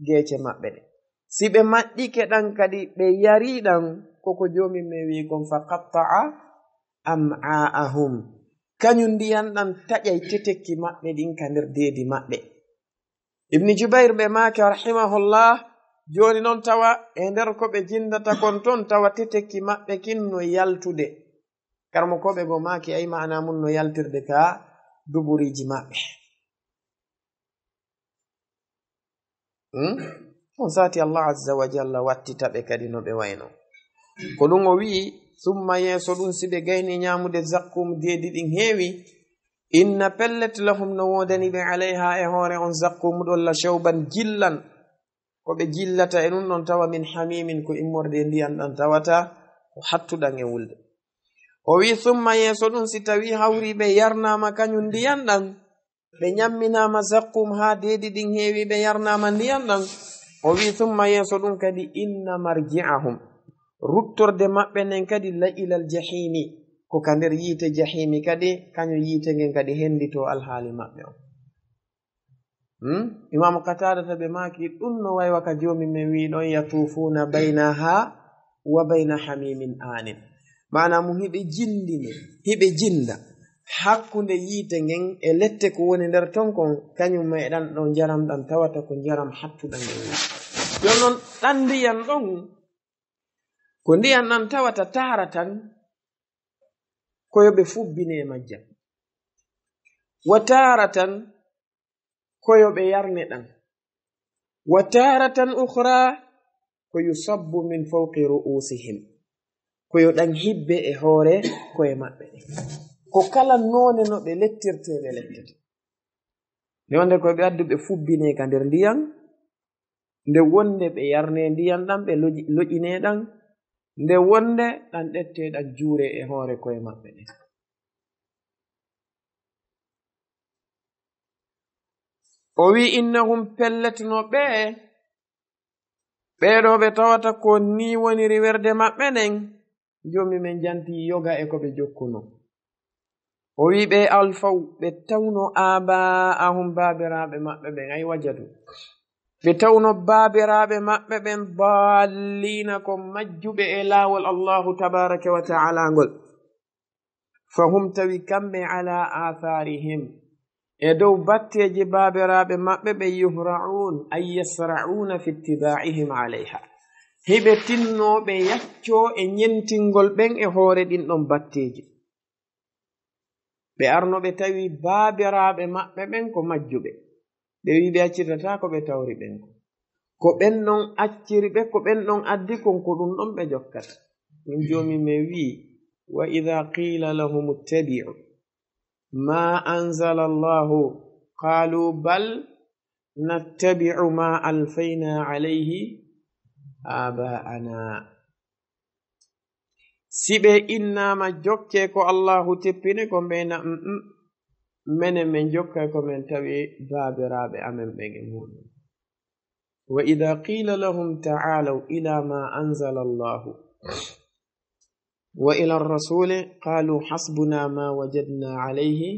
geece maɓɓe ɗe. Si ɓe maɗɗike ɗan kadi ɓe yari ɗan, ko ko Joomi men wi'i kon, "Fa qatta'a am'a'ahum." Kañum ndiyan ɗan taƴay tetekki maɓɓe ɗin ka nder deedi maɓɓe. Ibn Jubair ɓe maaki, rahimahullah, jooni non tawa e nder ko ɓe jindata kon ton, tawa tetekki maɓɓe kin no yaltude. Karmokooɓe goo maaki, ay maana mun no yaltirde ka duburiiji maɓɓe. Hmm? On saati Allah azza wa jalla wattita ɓe kadi no ɓe wayno. Ko ɗum o wi'i, summa yeeso ɗum si ɓe gayni ñaamude zakkum deedi ɗin heewi, inna pellet lahum no woodani ɓe alayha e hoore on zakkum ɗon la shawban jillan. Ko ɓe jillata e ɗum ɗon tawa min hamimin ko immorde e ndiyan ɗan tawata ko hattuɗan e wulde. O wi'i, summa yeeso ɗum si tawi hawri ɓe yarnaama kañum ndiyan ɗan, ɓe ñamminaama zakkum haa deedi ɗin heewi, ɓe yarnaama ndiyan ɗan. O wi'i, "Summa," yeeso ɗum kadi, "inna marji'ahum," ruttorde maɓɓe nden kadi, "la ilal jahimi," ko ka nder yiite jahimi kadi, kañum yiite ngen kadi hendito alhaali maɓɓe on. Hmm? Imaamu Qataadata ɓe maaki, "Ɗum no way wa ka Joomi men wi'i ɗon, yatuufuuna baynaha wa bayna hamimin aanin." Maanaa mu hiɓe jindine, hiɓe jinda hakkunde yiite ngen e lette ko woni nder ton kon, kañum e ɗan ɗon njaram ɗan tawata ko njaram hattuɗan e wuli. Yon non ɗan ndiyan ɗon, ko ndiyan ɗan tawata taaratan ko yo ɓe fubbine e majjan. Wa taaratan ko yo ɓe yarne ɗan. Wa taaratan ukhra ko yusabbu min fawqi ru'usihim. Ko yo ɗan hibbe e hoore ko'e maɓɓe ɗen. Ko kala noone no ɓe lettirtee, ɓe lettete. Nde wonde ko ɓe addu ɓe fubbine ka nder ndiyan, nde wonde ɓe yarne ndiyan ɗan, ɓe loƴi-, loƴine ɗan, nde wonde ɗan ƴette ɗan juure e hoore ko'e maɓɓe ɗen. O wi'i, "Innahum," pellet no ɓe, ɓee ɗoo ɓe tawata ko nii woniri werde maɓɓe nden, Joomi men janti yoga e ko ɓe jokkuno. O wi'i ɓe, "Alfaw," ɓe tawno, "aaba'ahum," baabiraaɓe maɓɓe ɓen, ay wajadu. Ɓe tawno baabiraaɓe maɓɓe ɓen, "daalliina," ko majjuɓe e laawol Allaahu tabaaraka wa ta'aala ngol. Fahum, tawi kamɓe, "alaa aathaarihim," e dow batteeji baabiraaɓe maɓɓe ɓe, "yuhra'uun," ay yasra'uuna fi ittibaa'ihim alayha. Hiɓe tinnoo ɓe yaccoo e ñentingol ɓen e hoore ɗin ɗon batteeji. Ɓe arno ɓe tawi baabiraaɓe maɓɓe ɓen ko majjuɓe. Ɓe wi'i ɓe accitataa ko ɓe tawri ɓen ko. Ko ɓen ɗon acciri ɓe, ko ɓen ɗon addi kon, ko ɗum ɗon ɓe jokkata. Ɗum Joomi men wi'i, "Wa idha qila lahum ittabi'u ma anzala Allahu, qalu bal nattabi'u ma alfayna alayhi aba'ana." Si ɓe innaama jokkee ko Allaahu tippini, ko ɓe na, "Mm, mm, menen men jokkay ko men tawi baabiraaɓe amen ɓen e muɗum." "Wa idha qila lahum ta'alaw ila ma anzala Allahu wa ila ar-rasuli, qalu hasbuna ma wajadna alayhi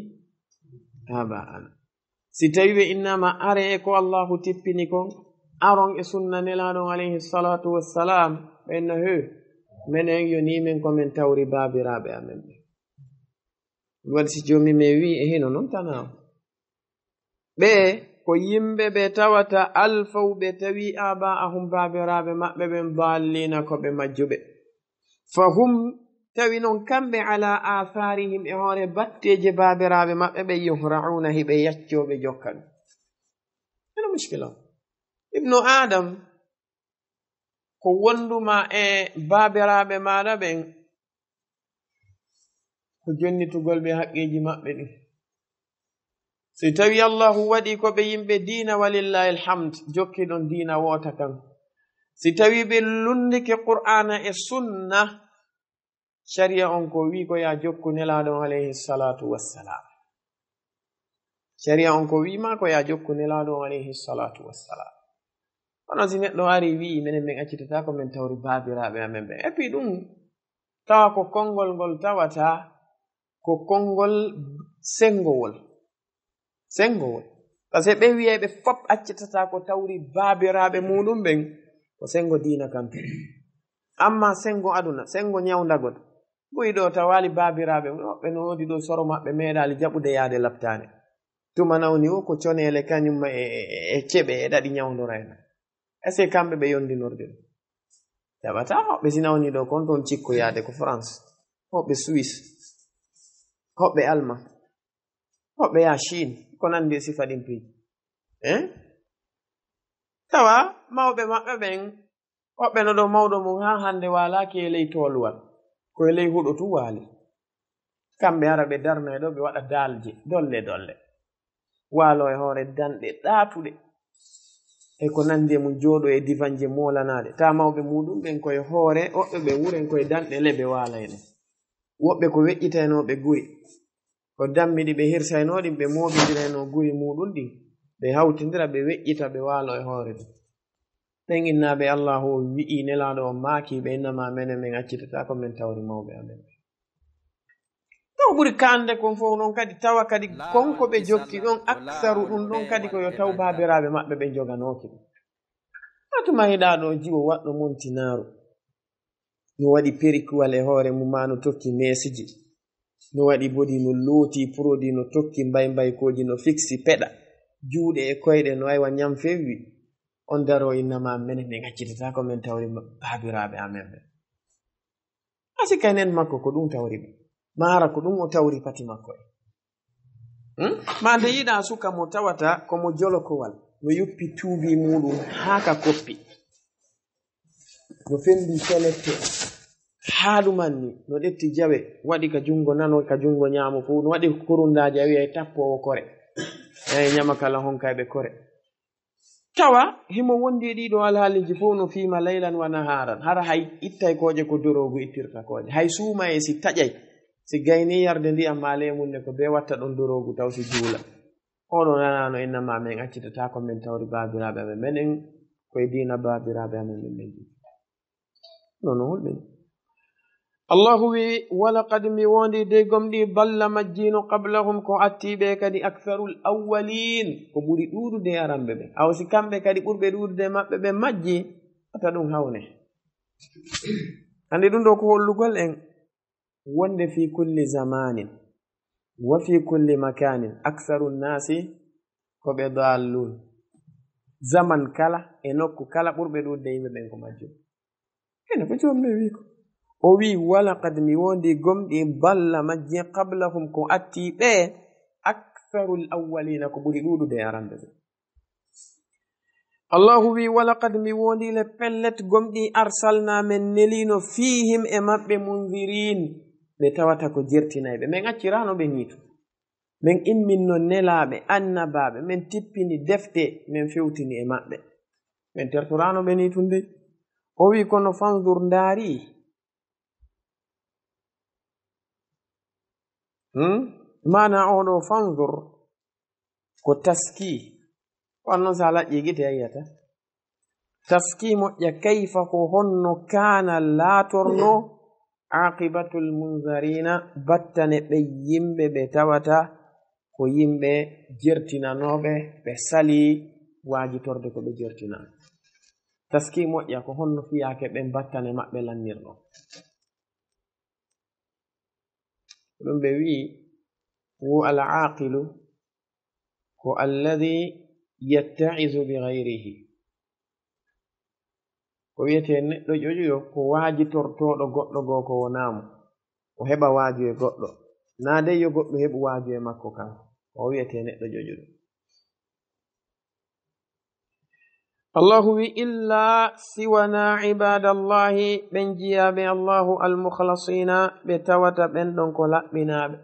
aba'ana." Si tawi ɓe innaama are e ko Allaahu tippini kon, aron e sunna Nelaaɗo on alayhi salatu wassalam, ɓe na, "He, menen yo ni men ko men tawri baabiraaɓe amen ɓe." Ɗum waɗi si Joomi men wi'i, e hino non tanaa. Ɓe ko yimɓe ɓe tawata alfaw ɓe tawi aaba'ahum baabiraaɓe maɓɓe ɓen daalliina ko ɓe majjuɓe. Fahum, tawi non kamɓe, alaa aathaarihim, e hoore batteeje baabiraaɓe maɓɓe ɓe, yuhra'uuna, hiɓe yaccoo ɓe jokka ɗum. Ene muskila on. Ibnu Adam, ko wonduma e baabiraaɓe maaɗa ɓen, ko jonnitugol ɓe haqqeeji maɓɓe ɗin. Si tawi Allahu waɗi ko ɓe yimɓe diina, walillahi alhamd, jokki ɗon diina woota kan. Si tawi ɓe lunndike Qur'aana e Sunna, Shari'a on ko wi'i ko yaa jokku Nelaaɗo on alayhi salatu wassalam. Shari'a on ko wi'i ma ko yaa jokku Nelaaɗo on alayhi salatu wassalam. Kono si neɗɗo ari wi'i, "Menen men accitata ko men tawri baabiraaɓe amen ɓen." Et puis ɗum tawa ko konngol ngol tawata ko konngol senngowol. Senngowol. Parce que ɓe wi'ay ɓe fop accitata ko tawri baabiraaɓe muɗum ɓen, ko senngo diina kan tun. Amma senngo aduna, senngo ñawndagol, buy ɗo tawaali baabiraaɓe mum, woɓɓe no woodi ɗo soro maɓɓe meeɗaali jaɓude yaade laptaane. Tuma nawni o ko coneele kañum e, e, e ceɓe e ɗaɗi ñawndorayno. Est-ce que kamɓe ɓe yondinorɓe ɗum? Jaɓataa. Hoɓɓe si nawni ɗo kon toon cikkoyaade ko France, hoɓɓe Suisse, hoɓɓe Allemagne, hoɓɓe yaa Chine, ko nandi e sifa ɗin piiji. Eh? Tawa mawɓe maɓɓe ɓen, hoɓɓe no ɗo mawɗo mum haa hannde waalaaki e ley tooluwal, ko e ley huɗo tun waali. Kamɓe hara ɓe darna e ɗo, ɓe waɗa daalje, dolle dolle. Waalo e hoore danɗe ɗaatuɗe. E ko nandi e mum, jooɗo e divanje moolanaaɗe. Ta mawɓe muɗum ɓen koye hoore, woɓɓe ɓe wuren koye danɗe lebe waala e ɗon. Woɓɓe ko weƴƴitaynooɓe guri. O dammi ɗi ɓe hirsaynoo ɗin, ɓe moobindirayno guri muuɗum ɗin, ɓe hawtindira, ɓe weƴƴita, ɓe waalo e hoore ɗum. Ɓen innaaɓe Allaahu o wi'i, Nelaaɗo on maaki ɓe, Innama menen, men accitataako men tawri mawɓe amen ɓen. Ɗo ɓuri kaande kon fof non kadi, tawa kadi kon ko ɓe jokki ɗon, aksaru ɗum ɗon kadi ko yo taw baabiraaɓe maɓɓe ɓen joganooki ɗum. Hatuma hiɗa ɗo jiwo waɗɗo montinaaru. No waɗi perikuwal e hoore mum, maa no tokki meesiji. No waɗi bodi, no looti produit, no tokki mbaymbaykooji, no fiksi peɗa. Juuɗe e koyɗe no aywa ñam fewwi. On daro innama menen, men accitataako men tawri ma-, baabiraaɓe amen ɓen. A sikka enen makko ko ɗum tawri ɓe. Maara ko ɗum o tawri pati makko en. Hmm? Ma nde yiɗa suka mo tawata ko mo jolokowal, no yuppi tuubi muuɗum haa ka koppi. No fembi selette haa ɗumanni, no ɗetti jawe, waɗi ka junngo nano, ka junngo ñaamo fof, no waɗi kurundaaji, a wi'ay tappoowo kore. Eey, ñama kala honka e ɓe kore. Tawa himo wondi e ɗiɗo alhaaliiji fof, no fiima laylan wa nahaaran. Hara hay ittay kooƴe ko doroogu ittirta kooƴe. Hay suuma e si taƴay, si gayni yarde ndiyam ma leemun ne ko bee watta ɗon doroogu taw si juula. Oɗo nanano innama men accitataako men tawri baabiraaɓe amen. Menen koye diina baabiraaɓe amen men men jiɗi. Non no hulɓini. Allahu wi, "Walaqad mi wondi dey gomɗi balla majjino qablahum ko atti ɓe kadi aktharul awwalin, ko ɓuri ɗuuɗude e aranɓe ɓe. Aw si kamɓe kadi ɓurɓe ɗuuɗude e maɓɓe ɓe majji, ata ɗum hawne." Andi ɗum ɗo ko hollugol en wonde fi kulli zamanin wa fi kulli makanin aktharu nnasi ko ɓe dallun. Zaman kala e nokku kala ɓurɓe ɗuuɗude yimɓe ɓen ko majjum. Ene ko joom men wi ko. O wi, "Walaqad mi wondi gomɗi balla majji qablahum ko atti ɓe aktharul awwalina ko ɓuri ɗuuɗude e aranɓe ɓe." Allahu wi, "Walaqad mi wondi le pellet gomɗi arsalna men nelino fihim e maɓɓe munzirin ɓe tawata ko jertinayɓe. Men accirano ɓe nitu. Men imminno nelaaɓe, annabaaɓe, men tippini defte, men fewtini e maɓɓe. Men tertoraano ɓe nii tun dey." O wi, "Kono fanzur, ndaari." Hmm? Maana oɗo fanzur ko taski. Wan non sa laƴƴi gite a yiyata. Taski moƴƴa, kayfa ko honno kaana laatorno, aqibatul munzarina, battane ɓe yimɓe ɓe tawata ko yimɓe jertinanooɓe, ɓe sali waajitorde ko ɓe jertinaa. Taski moƴƴa ko honno fiyaake ɓen battane maɓɓe lannirno. Ɗum ɓe wi'i, wo al aqilu ko alladhi yatta'izu bi ghayrihi. Ko wiyetee neɗɗo ƴoƴuɗo, ko waajitortooɗo goɗɗo goo ko wonaa mo. O heɓa waaju e goɗɗo. Naa dey yo goɗɗo heɓu waaju e makko kan. Ko o wiyetee neɗɗo ƴoƴuɗo. Allahu wi, "Illa siwana ibadallahi, ɓen jiyaaɓe Allahu almukhlasina, ɓe tawata ɓen ɗon ko laɓɓinaaɓe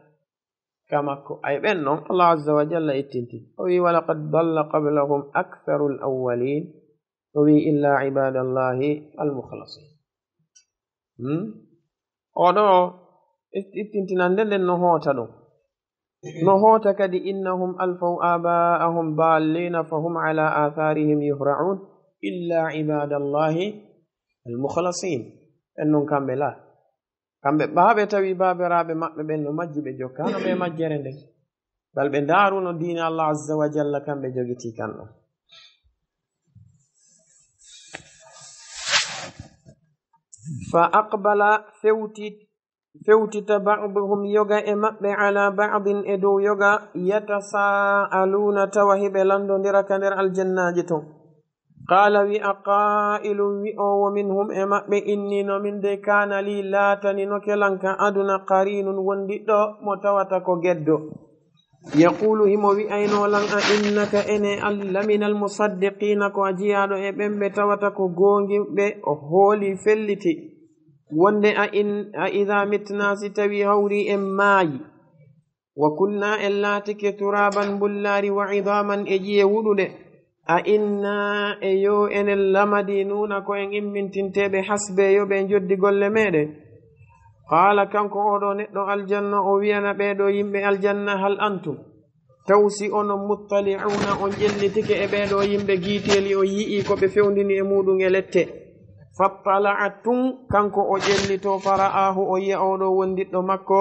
ka makko." Ay ɓen ɗon, Allah azza wa jalla ittinti. O wi, "Walaqad dalla qablahum aktharul awwalin." O wi, "Illa ibadallahi almukhlasin." Hmm? Oɗo it-, ittintinande nden no hoota ɗum. No hoota kadi, "Innahum alfaw aba'ahum dallina fahum ala atharihim yuhra'un, illa ibadallahi almukhlasin." En non kamɓe la. Kamɓe ɓaaɓe tawi baabiraaɓe maɓɓe ɓen no majji, ɓe jokkaano ɓe majjere nden. Bal ɓe ndaaruno diina Allah azza wa jalla kamɓe jogitii kan ɗon. Fa aqbala fewti, fewtita ba'duhum yoga e maɓɓe ala ba'din e dow yoga yatasa'aluna tawa hiɓe landondira ka nder aljannaaji ton. Qaala wi'a qaa'ilun wi'oowo minhum e maɓɓe inni no min de kaana lii laatanino kelanka aduna qariinun wondiɗɗo mo tawata ko geddo. Yaquulu himo wi'aynoo lan a innaka ene an laminal musaddiqiina ko a jiyaaɗo e ɓen ɓe tawata ko goongiɓɓe o hooli felliti. Wonde a in, a idaa mitnaa si tawi hawri en maayi. Wa kunna en laatike turaaban mbullaari wa idaaman e ƴiye wuɗuɗe. A inna e yo enen lamadinuuna ko en immintinteeɓe hasbe yo ɓe njoddi golle meɗen. Qaala, kanko oo ɗoo neɗɗo aljanna, o wi'ana ɓee ɗoo yimɓe aljanna, hal antum, taw si onon, muttali'uuna, on ƴellitike e ɓee ɗoo yimɓe giiteeli, on yi'ii ko ɓe fewndini e muuɗum e lette. Fattala'tum, kanko o ƴellitoo, fara'aahu, o yi'a oo ɗoo wondiɗɗo makko,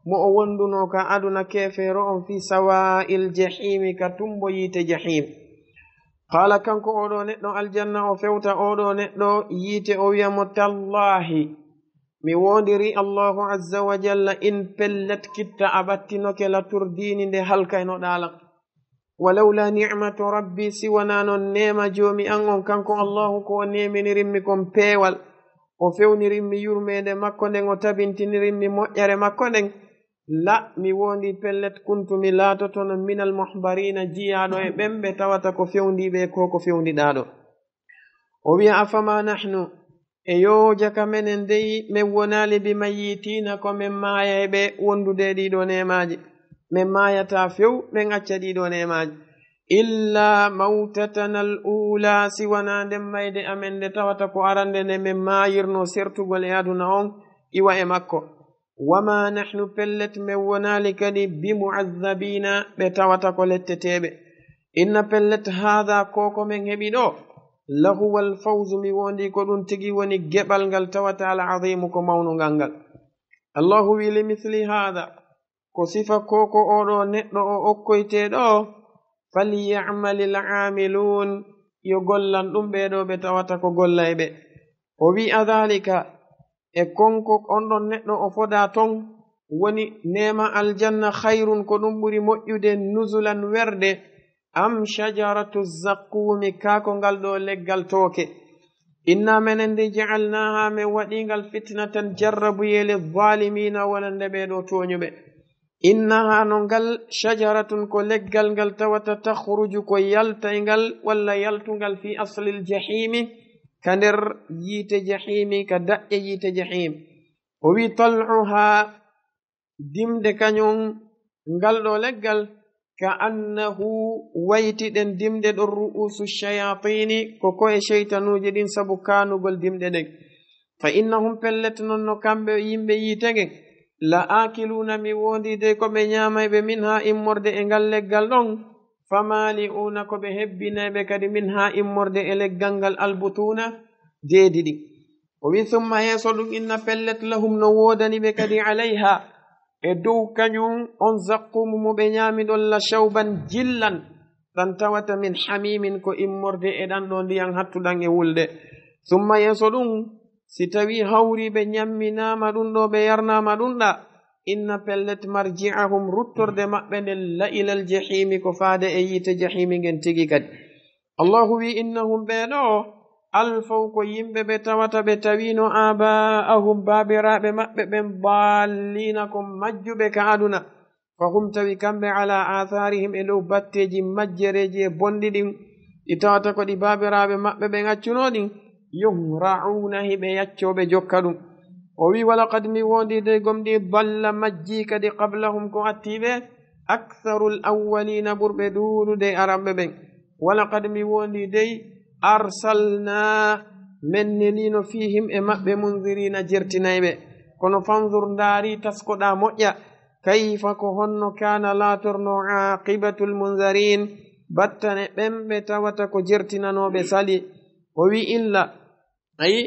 mo o wondunoo ka aduna keefeero on, fii sawaa'il jahiimi, ka tumbo yiite jahiim. Qaala, kanko oo ɗoo neɗɗo aljanna, o fewta oo ɗoo neɗɗo yiite, o wi'a mo, tallaahi, mi woondirii Allaahu azza wa jalla, in pellet kitta a ɓattinoke la turdiini nde halkaynoɗaa lan. Walawlaa ni'matu rabbi, si wanaa non neema joomi an on, kanko Allaahu ko o neeminirimmi kon peewal, o fewnirimmi yurmeende makko nden, o tabintinirimmi moƴƴere makko nden, la mi woondii pellet kuntu mi laatotono minal muhbariina jiyaaɗo e ɓen ɓe tawata ko fewndiiɓe e ko ko fewndiɗaa ɗoo. O wi'a, afama nahnu, e yoo jaka menen dey, men wonaali bi mayyitiina ko men maayayɓe wondude e ɗii ɗoo neemaaji. Men maayataa few, men acca ɗii ɗoo neemaaji. Illa mawtatana al uula, si wanaa nden mayde amen nde tawata ko arande nde men maayirnoo sertugol e aduna on, iwa e makko. Wama nahnu, pellet men wonaali kadi, bi mu'azzabiina, ɓe tawata ko letteteeɓe. Inna pellet haada, ko ko men heɓi ɗoo, lahuwal fawzu, mi woondii ko ɗum tigi woni geɓal ngal tawata al aziimu ko mawnungal ngal. Allahu wi, li misli haada, ko sifa ko ko oo ɗoo neɗɗo o okkoytee ɗoo, falya'malil aamiluun, yo gollan ɗum ɓee ɗoo ɓe tawata ko gollayɓe. O wi, adaalika, e konko on ɗon neɗɗo o fodaa ton, woni neema aljanna, khayrun, ko ɗum ɓuri moƴƴude, nuzulan, werde, am shajaratu zaqquumi, kaa ko ngal ɗoo leggal tooke? Inna menen de, ja'alnaaha, men waɗii ngal, fitnatan, jarrabuyee, lil zaalimiina, wonande ɓee ɗoo tooñuɓe. Innaha, no ngal, shajaratun, ko leggal ngal tawata, takhruju, ko yaltayngal walla yaltungal, fi aslil jahiimi, ka nder yiite jahiimi, ka daƴƴe yiite jahiim. O wi, tal'uha, dimde kañum ngal ɗoo leggal, ka annahu, wayti ɗen dimɗe ɗon, ru'uusu shayaatiini, ko ko'e sheytanuuji ɗin, sabu kaanugol dimɗe ɗen. Fa innahum, pellet non no kamɓe yimɓe yiite ngen, la aakiluuna, mi woondii dey ko ɓe ñaamayɓe, minha, immorde e ngal leggal ɗon, fa maali'uuna, ko ɓe hebbinayɓe kadi, minha, immorde e leggal ngal, albutuuna, deedi ɗin. O wi, summa, yeeso ɗum, inna, pellet, lahum, no woodani ɓe kadi, alayha, e dow kañum on zaqquumu mo ɓe ñaami ɗon, la shawban, jillan, ɗan tawata, min hamiimin, ko immorde e ɗan ɗoo ndiyan hattuɗan e wulde. Summa, yeeso ɗum, si tawii hawrii ɓe ñamminaama ɗum ɗoo, ɓe yarnaama ɗum ɗaa, inna, pellet, marji'ahum, ruttorde maɓɓe nden, la ilal jahiimi, ko faade e yiite jahiimi ngen tigi kadi. Allahu wi, innahum, ɓee ɗoo, alfaw, ko yimɓe ɓe tawata ɓe tawiino, aabaa'ahum, baabiraaɓe maɓɓe ɓen, daalliina, ko majjuɓe ka aduna. Fa hum, tawi kamɓe, ala aathaarihim, e dow batteeji majjereeji e bonɗi ɗin, ɗi tawata ko ɗi baabiraaɓe maɓɓe ɓen accunoo ɗin, yuhra'uuna, hiɓe yaccoo ɓe jokka ɗum. O wi, walaqad, mi woondii dey gomɗii, dalla, majjii kadi, qablahum, ko attii ɓe, aktharul awwaliina, ɓurɓe ɗuuɗude e aranɓe ɓen. Walaqad, mi woondii dey, arsalnaa, men neliino, fiihim, e maɓɓe, munziriina, jertinayɓe. Kono fanzur, ndaari, taskoɗaa, moƴƴa, kayfa, ko honno, kaana, laatornoo, aaqibatul munzariin, battane ɓen ɓe tawata ko jertinanooɓe sali. O wi, illa, ayi,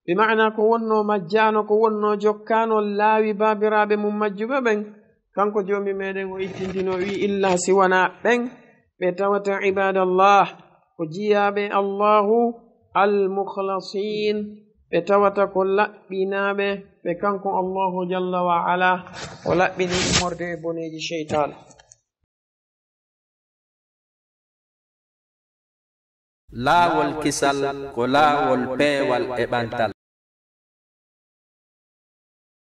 bi maana ko wonnoo majjaano, ko wonnoo jokkaano laawi baabiraaɓe mum majjuɓe ɓen, kanko Joomi meɗen o ittintino, wi, illa si wanaa ɓen ɓe tawata, ibaadallah, ko jiyaaɓe Allahu, al-mukhlasiin, ɓe tawata ko laɓɓinaaɓe, ɓe kanko Allahu jalla wa ala o laɓɓini immorde e boneeji seytaane. Laawol kisal ko laawol peewal e ɓantal.